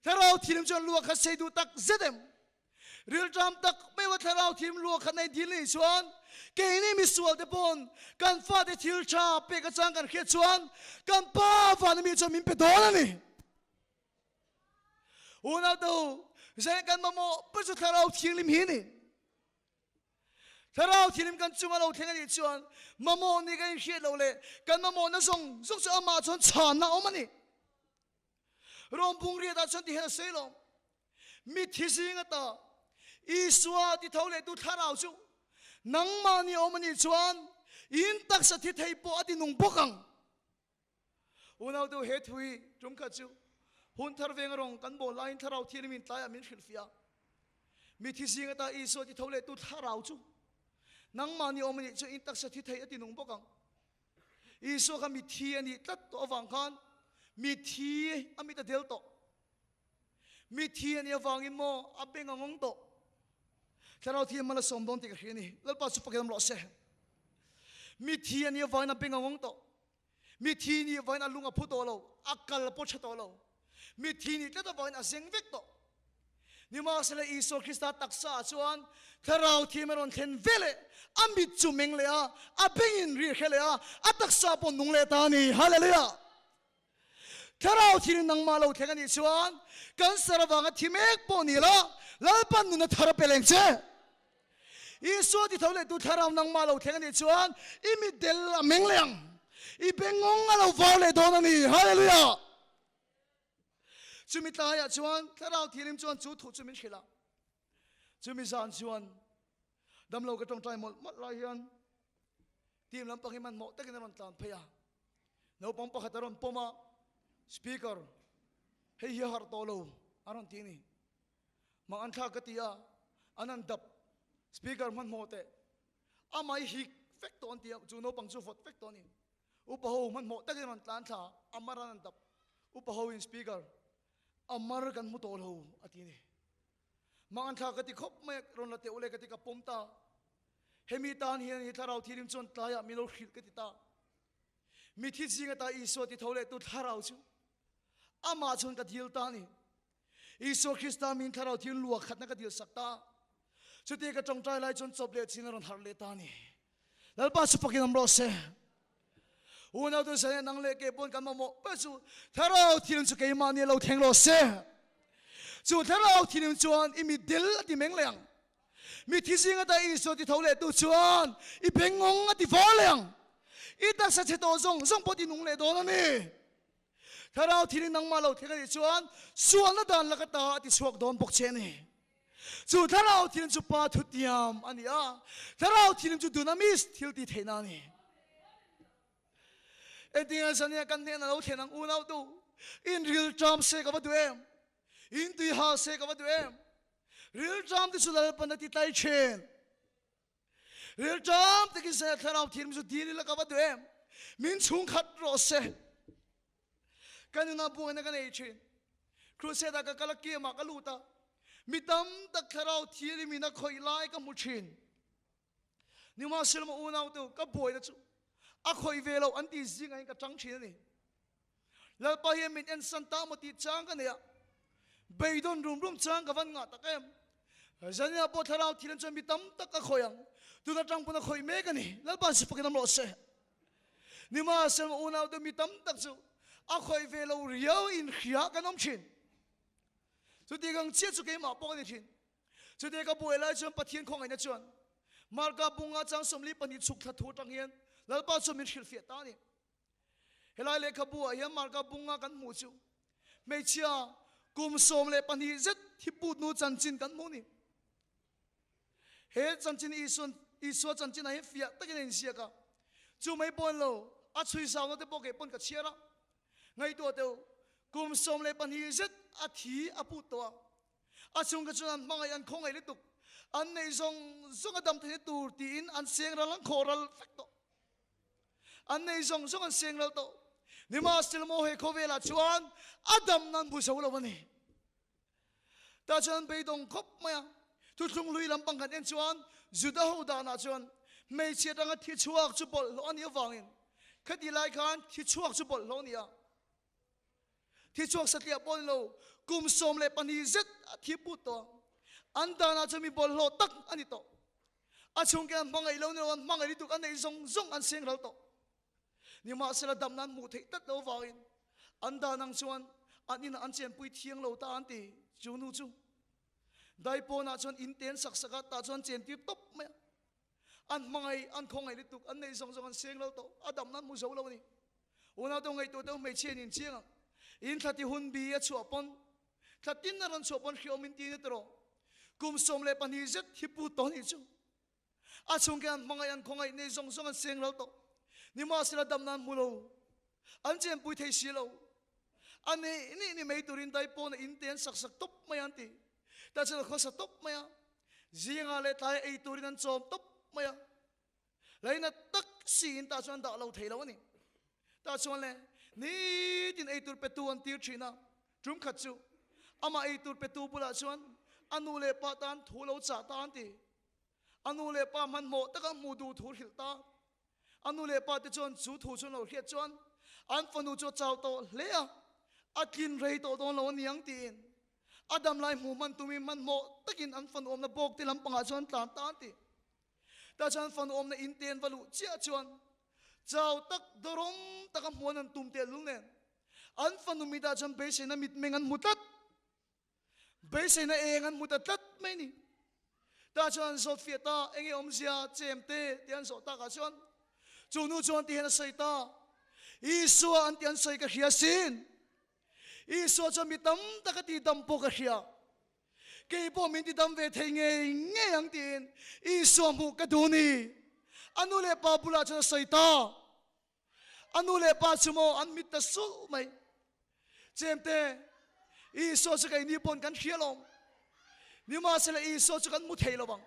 Thlarau thilim chuan lu a khat sei duh tak zet em? Rilṭam tak meuha thlarau thim lu a khat nei dil nih chuan keini misual te pawn kan fate thil ṭha pek atang kan hriat chuan kan pa vana mi chuan min pe dawn a ni. Unau te u, zai kan mamawh ber chu thlarau thianghlim hi a ni. Thlarau thianghlim kan chunga lo thleng a nih chuan mamawh ni kan inhriat loh leh kan mamawhna zawng zawng chu amah chuan chhanna a awm a ni. Rom bung riatah chuan ti hian a sawi lo, Mithi zing ata Isua ti tho lehtu thlarau chu nangmahni awm a nih chuan in taksa thi thei pawh a ti nung bawk ang. Unautu he thu hi tum khat chu hun thar veng rawng kan bawl laiin thlarau thianghlim in tlaiah min hrilhfiah a. Mithi zing ata Isua ti tho lehtu thlarau chu nangmahni awm a nih chuan in taksa thi thei a ti nung bawk ang. Isua kha mithi a nih tlat tawh avang khan mithi a mit a del tawh. Mithi a nih avangin maw a beng a ngawng tawh. Thlarau thi mal a sawm dawn tih ka hria a ni. Lalpa chu fakin awm rawh se. Mithi a nih avangin a beng a ngawng tawh. Mithi nih avangin a lung a phu tawh lo, a kal pawh tha tawh lo. Mithi nih tlat avangin a zeng vek tawh. Nimahsela Isua Krista taksa ah chuan Thlarau Thiam a rawn thlen ve leh, a mit chu meng leh a, a bengin ri a hre leh a, a taksa pawh nung leh ta a ni. Hallelujah! Thlarau Thiam in nangmah lo thleng a nih chuan cancer avanga thi mek pawh ni la, Lalpan nun a thar a pe leng che. Isua ti tho leh tu Thlarau nangmah lo thleng a nih chuan i mit del a meng leh ang, i bengawng a lo var leh dawn a ni. Hallelujah! Chumi tlaiah chuan Thlarau Thianghlim chuan chu thu chu min hrilh a. Chumi zan chuan damlo ka tawngtai mawlh mawlh lai hian team lampang hi hmanhmawh takin a rawn tlan phei a. Naupang pakhat a rawn pawm a, Speaker, hei hi a harh tawh lo a rawn ti a ni. Mang an thlak ka ti a, an han dap Speaker hmanhmawh teh. Amah hi hik vek tawh an ti a, chu naupang chu vawt vek tawh a ni. Upa ho hmanhmawh takin rawn tlan thla, Amar an an dap. Upa ho in Speaker, Amar kan hmu tawh lo a ti a ni. Mang an thla ka ti khawp mai a, rawn la teh ule ka ti ka pawm ta. Hemi tan hian hi thlarau thirim chuan tlaiah min lo hrilh ka ti ta. Mithi zing ata Isua ti tho leh tu thlarau chu amah chuan ka dil ta a ni. Isua Krista min thlarau thil lua khatna ka dil sak ta. Chuti ka tawngtai lai chuan chawp leh chin a rawn harh leh ta a ni. Lalpa chu fakin awm rawh se. Unau tu sane nang leh ke pawn kan mamawh ber chu thlarau thilim chu keimahni lo thleng rawh se. Chu thlarau thilim chuan i mitdel a ti meng leh ang. Mithi zing ata Isua ti tho leh tu chuan i bengawng a ti var leh ang. I taksa chhe tawh zawng zawng pawh ti nung leh dawn a ni. Thlarau thil in nangmah lo thleng a nih chuan sualna dan laka ta a ti chhuak dawn bawk che a ni. Chu thlarau thil chu Pa thutiam a ni a, thlarau thil chu dunamis thil ti theihna a ni. Engtinge zania kan hnena lo thlen ang unau tu, in rilṭam se ka va duh em? In tui hal se ka va duh em? Rilṭam te chu Lalpan a ti tlai ṭhin. Rilṭam takin se thlarau thiam chu dil ila ka va duh em? Min chhungkhat rawh se. Ka nuna buaina ka nei thin. Crusade ah ka kal a, camp ah ka lut a, mi tam tak thlarau thianghlim in a khawih lai ka hmu thin. Nimahsela maw unau te u, ka buaina chu a khawih ve loh an tih zingah hian ka tang thin a ni. Lalpa hian min ensan ta maw tih chang ka nei a, beidawn rum rum chang ka van ngah tak em. Zaninah pawh thlarau thianghlim chuan mi tam tak a khawih ang, tun atang pawn a khawih mek a ni. Lalpa si fakin awm rawh se. Nimahsela maw unau te u, mi tam tak chu a khawih ve lo riau inhria kan awm thin. Chutiang ang chiah chu keimah pawh ka ni thin. Chutei ka buai lai chuan Pathian khawngaihna chuan Marka bunga chang 42 chhuk thla thu atang hian Lalpa chuan min hrilhfiah ta a ni. Helai lehkhabu ah hian Marka bunga kan hmuh chu hmeichhia kum 12 zet thi put nu chanchin kan hmuh a ni. He chanchin Isuan Isua chanchin ah hian fiah takin a inziak a, chu mai pawn lo a chhui zauna te pawh kei pawn ka chhiar a. Ngaihtuah teh u, kum 12 zet a thi a put tawh a, A chhungte chuan an hmangaih an khawngaih lutuk, an neih zawng zawng a dam theihna tur tiin an seng ral an khawh ral vek tawh. An neih zawng zawng an seng ral tawh. Nimahsela maw he khawvelah chuan a dam nan bu zo lo a ni. Tah chuan an beidawng khawp mai a. Thuthlung hlui lampang kan en chuan Juda ho danah chuan hmeichhia atanga thi chhuak chu bawlhhlawh a nih avangin khati lai khan thi chhuak chu bawlhhlawh a ni a. Thi chhuak satliah pawh ni lo, kum 12 zet a thi put tawh a. An danah chuan mi bawlhhlawh tak a ni tawh. A chhungte an hmangaih lo ni lo, an hmangaih lutuk a neih zawng zawng an seng ral tawh. Nimahsela damna an hmuh theih tlat lo avangin an dan ang chuan an inah an chenpui thiang lo ta an ti. Chu nu chu daipawnah chuan in te an sak sak a, tah chuan an chentir tawp mai a. An hmangaih, an khawngaih lutuk, an neih zawng zawng an seng lo tawh, a damna an hmu zo lo a ni. Unau te ngaihtuah deuh hmeichhia in inchiang ang. In thla ti hun bi a chhuah pawn, thla tin a rawn chhuah pawn hriawm in ti ni tawh rawh. Kum 12 zet hi put tawh anih chu. A chhungte an hmangaih, an khawngaih, neih zawng zawng an seng lo tawh. Nimahsela damna an hmu lo. An chenpui thei si lo. A nih nih ni mai turin dai pawn a in te an sak sak tawp mai a an ti. Tah chuan a khawsa tawp mai a. Zingah leh tlai ei turin an chawm tawp mai a. Laina tak siin tah chuan dah lo thei lo a ni. Tah chuan le nitin ei tur petu an tir thin a, tum khat chu amah ei tur petu bulah chuan a nu leh pa tan thu lo chah ta an ti. A nu leh pa hmanhmawh taka hmuh duh thu hrilh ta. A nu leh pa te chuan chu thu chu an lo hriat chuan an fanu chu a chau tawh hle a, a tlin rei tawh dawn lo a niang tiin a damlai hmuh hman tumin hmanhmawh takin an fanu awmna bawk te lampangah chuan an tlan ta an ti. Tah chuan fanu awmna in te an va luh chiah chuan chau tak dawrawm taka hmuan an tum tel lung nen an fanu mitah chuan beiseina mitmeng an hmu tlat. Beiseina eng an hmu ta tlat mai ni. Tah chuan an zawt fiah ta, enge awmzia chem te tih an zawh takah chuan chu nu chuan ti hian a sawi ta, Isua an tih an sawi ka hria sin. Isua chuan mi tam tak a tihdam pawh ka hria. Kei pawh min tidam ve thei ngei ngei ang tiin Isua hmuh ka duh ni. A nu leh pa bulah chuan a sawi ta. A nu leh pa chu maw an mit ta sulh mai. Chemte, Isua chu keini pawn kan hria lawm. Nimahsela Isua chu kan hmu thei lo vang.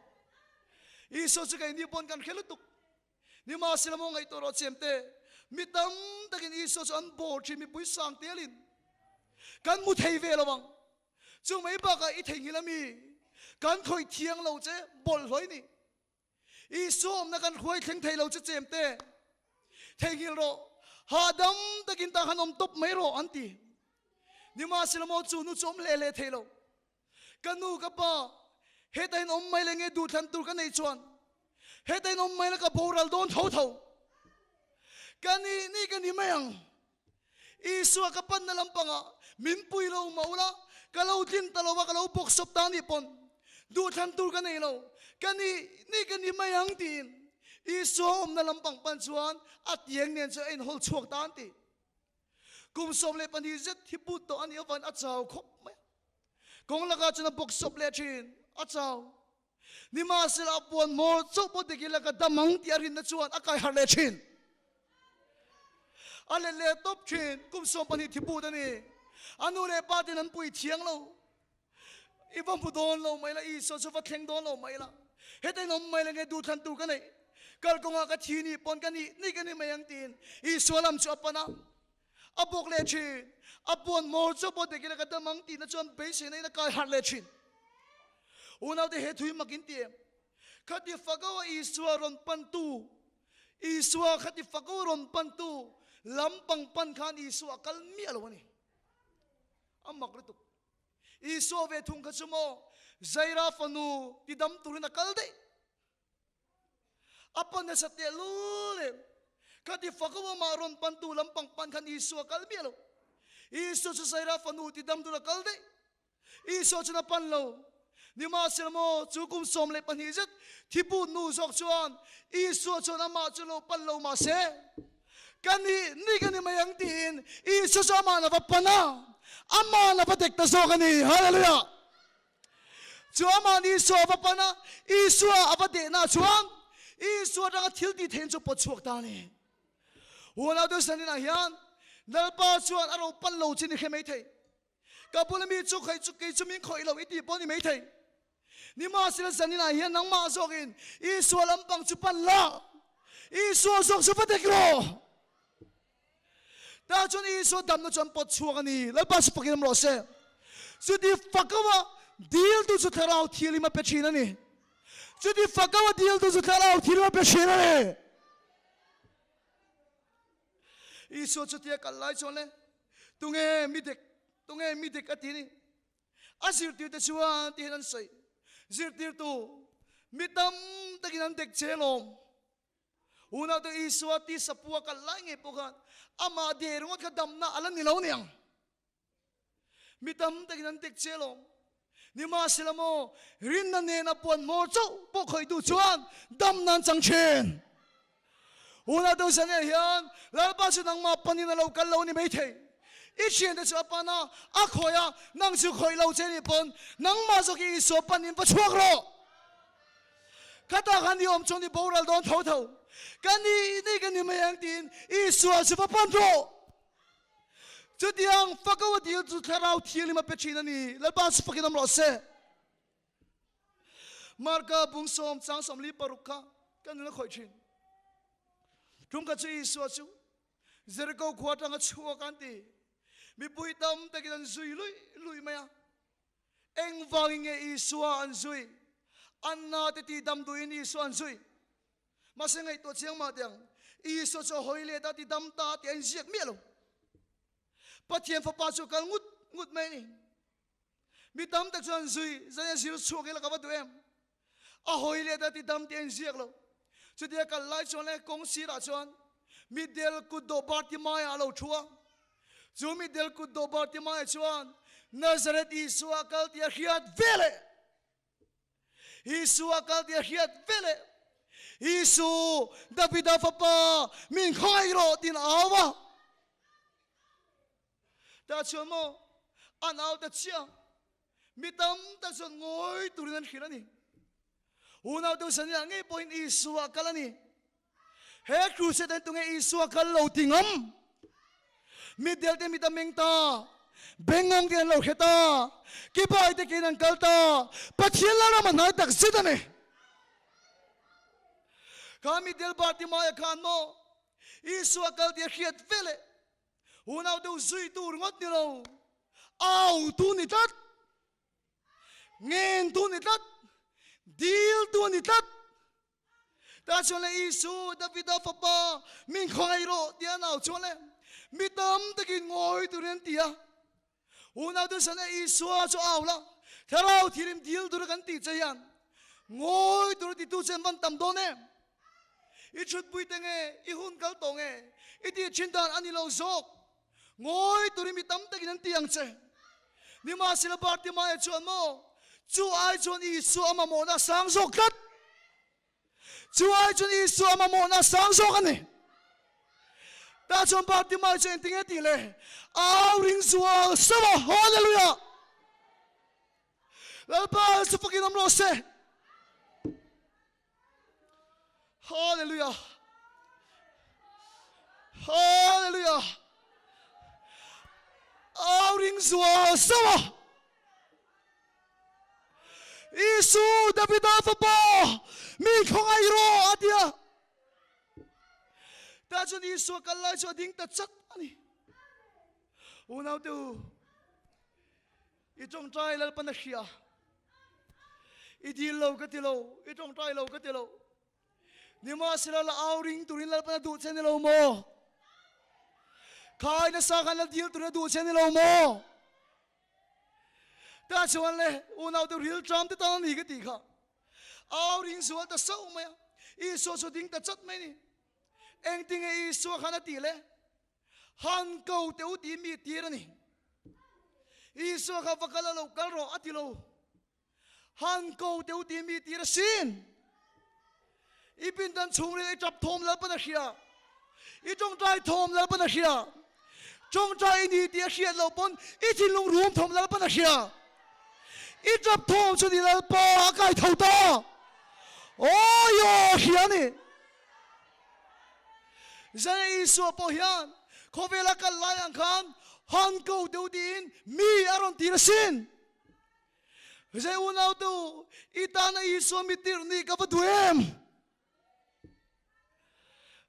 Isua chu keini pawn kan hria lutuk. Nimahsela maw ngaihtuah rawh chemte, mi tam takin Isua chu an bawr thin mipui sang telin kan hmu thei ve lo vang. Chu mai bakah i theihnghilh a mi kan khawih thiang lo che bawlhhlawih ni. Isua awmna kan hruai thleng thei lo che chemte, theihnghilh rawh, hahdam takin tah khan awm tawp mai rawh an ti. Nimahsela maw chu nu chu awm hle hle thei lo. Ka nu ka pa, heta in awm mai le nge duhthlan tur ka neih chuan heta in awm mai la ka boral dawn tho tho. Ka nih nih ka ni mai ang. Isua ka panna lampangah min pui lo mah ula, ka lo tlin ta lo va, ka lo bawk sawp ta anih pawn duhthlan tur ka nei lo, ka nih nih ka ni mai ang tiin Isua awmna lampang pan chuan a tiang nen chu a inhawl chhuak ta an ti. Kum 12 zet hi put tawh anih avangin a chau khawp mai a. Kawng lakah chuan a bawk sawp leh thin, a chau. Nimahsela a puan hmawr chauh pawh dik ila ka dam ang tih a rinna chuan a kai harh leh thin. A let leh tawp thin, kum 12 thi but a ni. A nu leh pa ten an pui thiang lo. I va hmu dawn lo mai la, Isua chu va thleng dawn lo mai la. Heta in awm mai la nge duhthlan tur ka neih. Kalkawngah ka thi nih pawn ka nih nih ka ni mai ang tiin Isua lam chu a pan a. A bawk leh thin. A puan hmawr chu pawh dik ila ka dam ang tihna chuan beiseina in a kai harh leh thin. Unaute he thui mak in ti em? Khati fako a Isua rawn pantu, Isua khati fako rawn pantu lampang pan khan Isua a kal miah lo a ni. A mak lutuk. Isua ve thung kha chu maw Zaira fanu tidam turin a kal daih. A pa nasa tehlul em? Khati fako amah rawn pantu lampang pan khan Isua a kal miah lo. Isua chu Zaira fanu tidam tur a kal daih. Isua chuan a pan lo. Nimahsela maw, chu kum 12 zet thiput nu zawk chuan Isua chuan amah chu lo pan lo mah se, Ka nih ni ka ni mai ang tiin Isua chu amah la va pan a, amah la va dek ta zawk a ni. Hallelujah! Chu amah ni Isua a va pan a, Isua a va dehna chuan Isua atanga thil tih theihna chu pawt chhuak ta a ni. Huanau te zaninah hian Lalpa chuan a ro pan lo chin i hre mai thei. Ka bula mi chu kei chu kei chu min khawih lo i tih pawh ni maithei. Nimahsela zaninah hian nangmah zawkin Isua lampang chu pan la, Isua zawk chu va dek rawh. Tah chuan Isua damna chu an pawt chhuak a ni. Lalpa chu fakin awm rawh se. Chuti fakawa diltu chu thlarau thianghlim a pe thin a ni. Chuti fakawa diltu chu thlarau thianghlim a pe thin a ni. Isua chutia kal lai chuan le, Tunge mi dik, tunge mi dik a ti ni? A zirtirte chuan ti hian an sawi, Zirtirtu, mi tam takin an dek che lawm. Unaute Isua tisa pu a kal lai ngei pawh khan amah der ringawt kha damna a la ni lo niang. Mi tam takin an tek che alawm. Nimahsela maw, rinna nena puan hmawr chauh pawh khawihtu chuan dam nan chang thin. Unau deuh zan eh hian Lalpa chu nangmah panin a lo kal lo a ni maithei. I thiante chu a pan a, a khawih a, nang chu khawih lo che nih pawn nangmah zawk hi Isua panin va chhuak rawh. Khatah khan i awm chuan i boral dawn tho tho. Ka nih nih ka ni mai ang tiin Isua chu va pan rawh. Chutiang fako a dil chu Thlarau Thianghlim a pe thin a ni. Lalpa chu fakin awm rawh se. Marka bung sawm chang 46 kha kan nun a khawih thin. Tum kha chu Isua chu Jericho khua atanga chhuak an ti. Mipui tam takin an zui luih luih mai a. Engvangin nge Isua an zui? An na te tih dam duhin Isua an zui. Mahse ngaihtuah chiang mah teh ang, Isua chu a hawi let a, ti dam ta tih a inziak miah lo. Pathian Fapa chu a kal ngut ngut mai a ni. Mi tam tak chuan zui zan a zir chhuak ila ka va duh em? A hawi let a, ti dam tih a inziak lo. Chutia kal lai chuan le kawng sirah chuan mitdel kutdawh Bartimaia a lo thu a. Chu mitdel kutdawh Bartimaia chuan Nazareth Isua a kal tih a hriat veleh Isua kal tih a hriat veleh Isu, Davida fapa, min khawngaih rawh tiin a au a. Tah chuan maw an au ta chiah, mi tam tak chuan ngawi turin an hrilh a ni. Unau deuh zaninah ngei pawhin Isua a kal a ni. He crusade hian tunge Isua kal lo ti ngam? Mitdel te mit a meng ta, bengawng te an lo hre ta, kibai te kein an kal ta, Pathian lalram a hnai tak zet a ni. Kha mitdel Bartimaia khan maw Isua kal tih a hriat veleh unau deuh zui tur ngawt ni lo, au tu ni tlat. Ngen tu ni tlat, dil tu ni tlat. Ta chuan le Isu, Davida fapa, min khawngaih rawh tia nau chuan le mi tam takin ngawi turin an ti a. Unau te chuan le Isua chu au la, thlarau thirim dil tura kan tih che hian ngawi tura titu che an van tam dawn em? I thutpui te nge, i hun kal tawh nge, i tih thin dan a ni lo zawk. Ngawi turin mi tam takin an ti ang che. Nimahsela Bartimaia chuan maw, Chu ai chuan Isua a mamawhna a sang zawk tlat. Chu ai chuan Isua a mamawhna a sang zawk a ni. Tah chuan Bartimaia chuan engtinge tih le? Au ring zual sauh a, Hallelujah! Lalpa chu fakin awm rawh se. Hallelujah! Hallelujah! Au ring zual sauh a. Isu Davida fapa mi khawngaih rawh a ti a. Tah chuan Isua kal lai chu a ding ta chat a ni. Unaute u, i tawngtai Lalpan a hria. I dil lo ka ti lo, i tawngtai lo ka ti lo. Nimahsela la au ring turin Lalpan a duh che ni lo maw? Khai nasa khan la dil turin a duh che ni lo maw? Tah chuan le unaute ril tram te tan a ni ka tih kha. Au ring zual ta sauh mai a, Isua chu ding ta chat mai a ni. Engtinge Isua khan a tih le? Han ko teh u tih mi tir a ni. Isua kha va kal a lo kal rawh a ti lo. Han ko teh u tih mi tir a sin. I pindan chhungril i tap thawm Lalpan a hria. I tawngtai thawm Lalpan a hria. Tawngtai i ni tih a hriat loh pawn i thinlung rum thawm Lalpan a hria. I tap thawm chu ni Lalpa a kai tho ta. Awi aw a hria a ni. Zai Isua pawh hian khawvela kal lai ang khan han ko deuh tiin mi a rawn tir asin. Zai unau te u, i tana Isua mi tirh nih ka va duh em?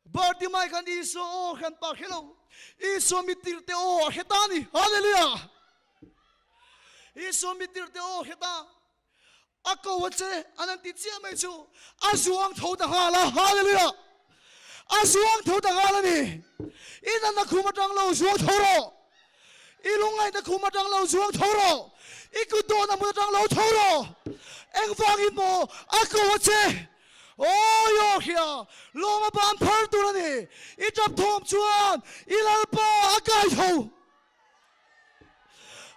Bartimai khan Isua aw hran pa hre lo, Isua mi tirh te aw a hre ta a ni. Hallelujah! Isua mi tirh te aw a hre ta. A ko a che, an han ti chiah mai chu a zuang tho ta nghal a, Hallelujah! A zuang tho ta nghal a ni. I natna khum atang lo zuang tho rawh. I lungngaihna khum atang lo zuang tho rawh. I kut dawhna hmun atang lo tho rawh. Engvangin maw a ko a che? Awi aw hria, lawm a ban phar tur a ni. I tap thawm chuan i Lalpa a kai tho.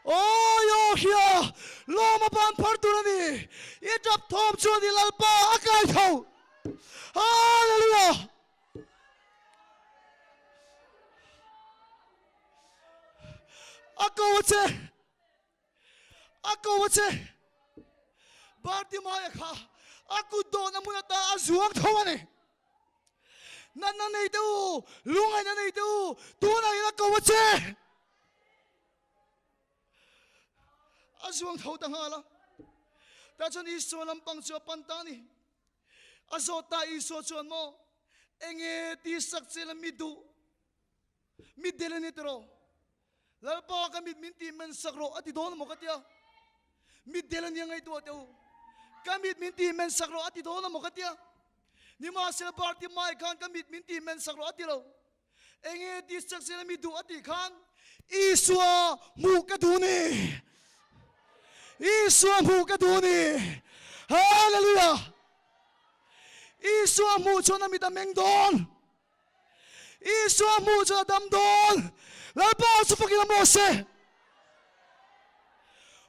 Awi aw hria, lawm a ban phar tur a ni. I tap thawm chuan i Lalpa a kai tho. Hallelujah! A ko a che. A ko a che. Bartimaia kha a kut dawhna hmun ata a zuang tho a ni. Natna nei te u, lungaihna nei te u, tunah hian a ko a che. A zuang tho ta nghal a. Tah chuan Isua lampang chu a pan ta a ni. A zawt ta Isua chuan maw, Enge ti sak che la mi duh? Mi del a ni tiraw? Lalpa ka mit min tih men sak rawh a ti dawn emaw ka tia. Mi del a nia ngaihtuah teh u. Ka mit min tih men sak rawh a ti dawn emaw ka tia. Nimahsela Bartimai khan ka mit min tih men sak rawh a ti lo. Enge ti sak sela mi duh a tih khan Isua hmuh ka duh ni. Isua hmuh ka duh ni. Hallelujah! Isua hmuh chuan a mit a meng dawn. Isua hmuh chuan a dam dawn. Lalpa chu fakin a maw se.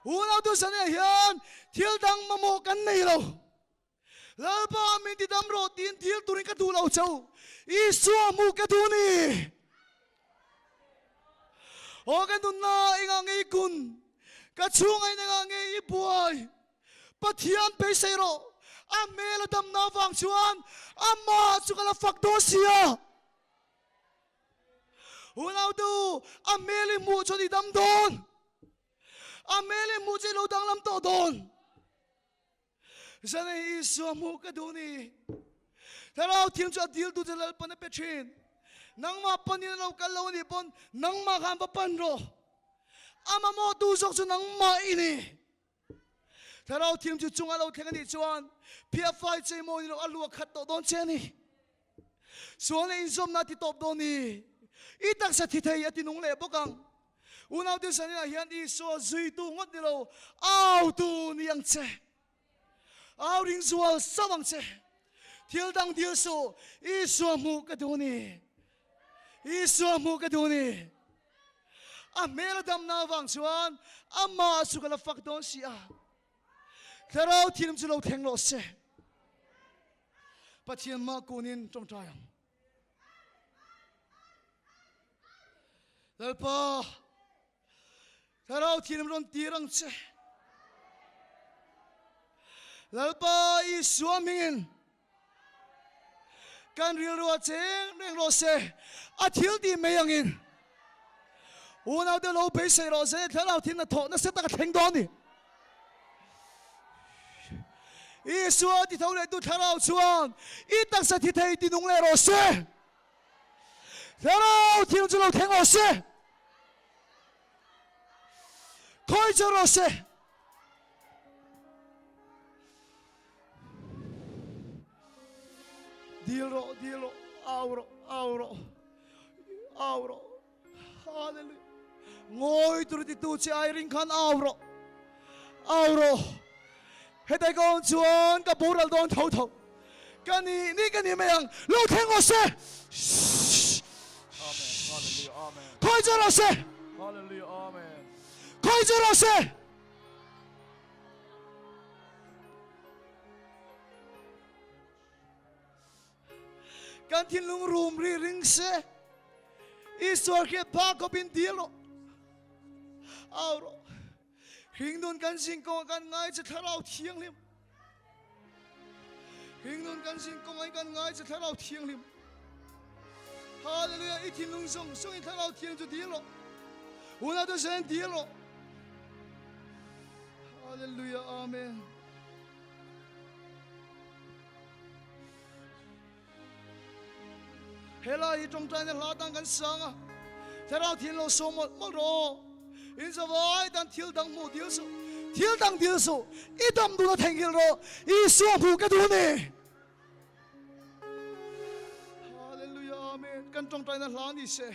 Unau tu zan hian thil dang mamawh kan nei lo. Lalpa min ti dam rawh tiin dil turin ka duh lo cheu. Isua hmuh ka duh ni. Aw ka nunna engah nge i kun? Ka chhungah in engah nge i buai? Pathian beisei rawh. A hmel a damna avang chuan amah chu ka la fak dawn sia. Unau te u, a hmel i hmuh chuan i dam dawn. A hmel i hmuh chu i lo danglam tawh dawn. Zane Isua hmuh ka duh ni. Thlarau Thiang chu a dil tu che Lalpan a pe thin. Nangmah panin a lo kal lo a nih pawn nangmah khan va pan rawh. A mamawh tu zawk chu nangmah i ni. Thlarau Thiang chu chunga lo thleng a nih chuan phiahfai che maw ni lo a luak khat tawh dawn che a ni. Sual leh inzawmna a ti tawp dawn ni. I taksa thi thei a ti nung leh bawk ang. Unaute zaninah hian Isua zuitu ngawt ni lo, autu ni ang che. Au ring zual sauh ang che. Thil dang dil suh, Isua hmuh ka duh ni. Isua hmuh ka duh ni. A hmel a damna avang chuan amah chu ka la fak dawn si a. Thlarau thiam chu lo thleng rawh se. Pathian mah kunin tawngtai ang. Lalpa, Thlarau thiam rawn tir ang che. Lalpa Isua hmingin kan rilru a cheng reng rawh se, a thil tih mai angin unaute lo beisei rawh se, Thlarau thiam hna thawh nasa tak a thleng dawn a ni. Isua ti tho leh tu Thlarau chuan i taksa thi thei ti nung leh rawh se. Thlarau thiam chu lo thleng rawh se. Khawi che rawh se. Dil rawh, dil rawh, au rawh, au rawh, au rawh. Hallelujah. Ngawi tur titu che ai ring khan au rawh, au rawh. Hetai ka awm chuan ka boral dawn tho tho. Ka ni ni ka ni mai ang. Lo thleng rawh se. Amen. Hallelujah. Amen. Khawi che rawh se. Hallelujah. Amen. Khawi che rawh se. Kan thinlung rum ri ring se. Isua hriat phak khawpin dil rawh. Au rawh. Hringnun kan zing kawngah kan ngai che Thlarau Thianghlim. Hringnun kan zing kawngah kan ngai che Thlarau Thianghlim. Hallelujah. I thinlung zawng zawngin Thlarau Thianghlim chu dil rawh. Unau te zen dil rawh. Hallelujah. Amen. Helai hi tawngtaina hla tan kan sang a, Thlarau thil lo sawm mawlh mawlh rawh aw. In zavai tan thil dang hmuh dil suh, thil dang dil suh, i dam duhna theihnghilh rawh, Isua hmuh ka duh ni. Hallelujah Amen. Kan tawngtaina hla ni se.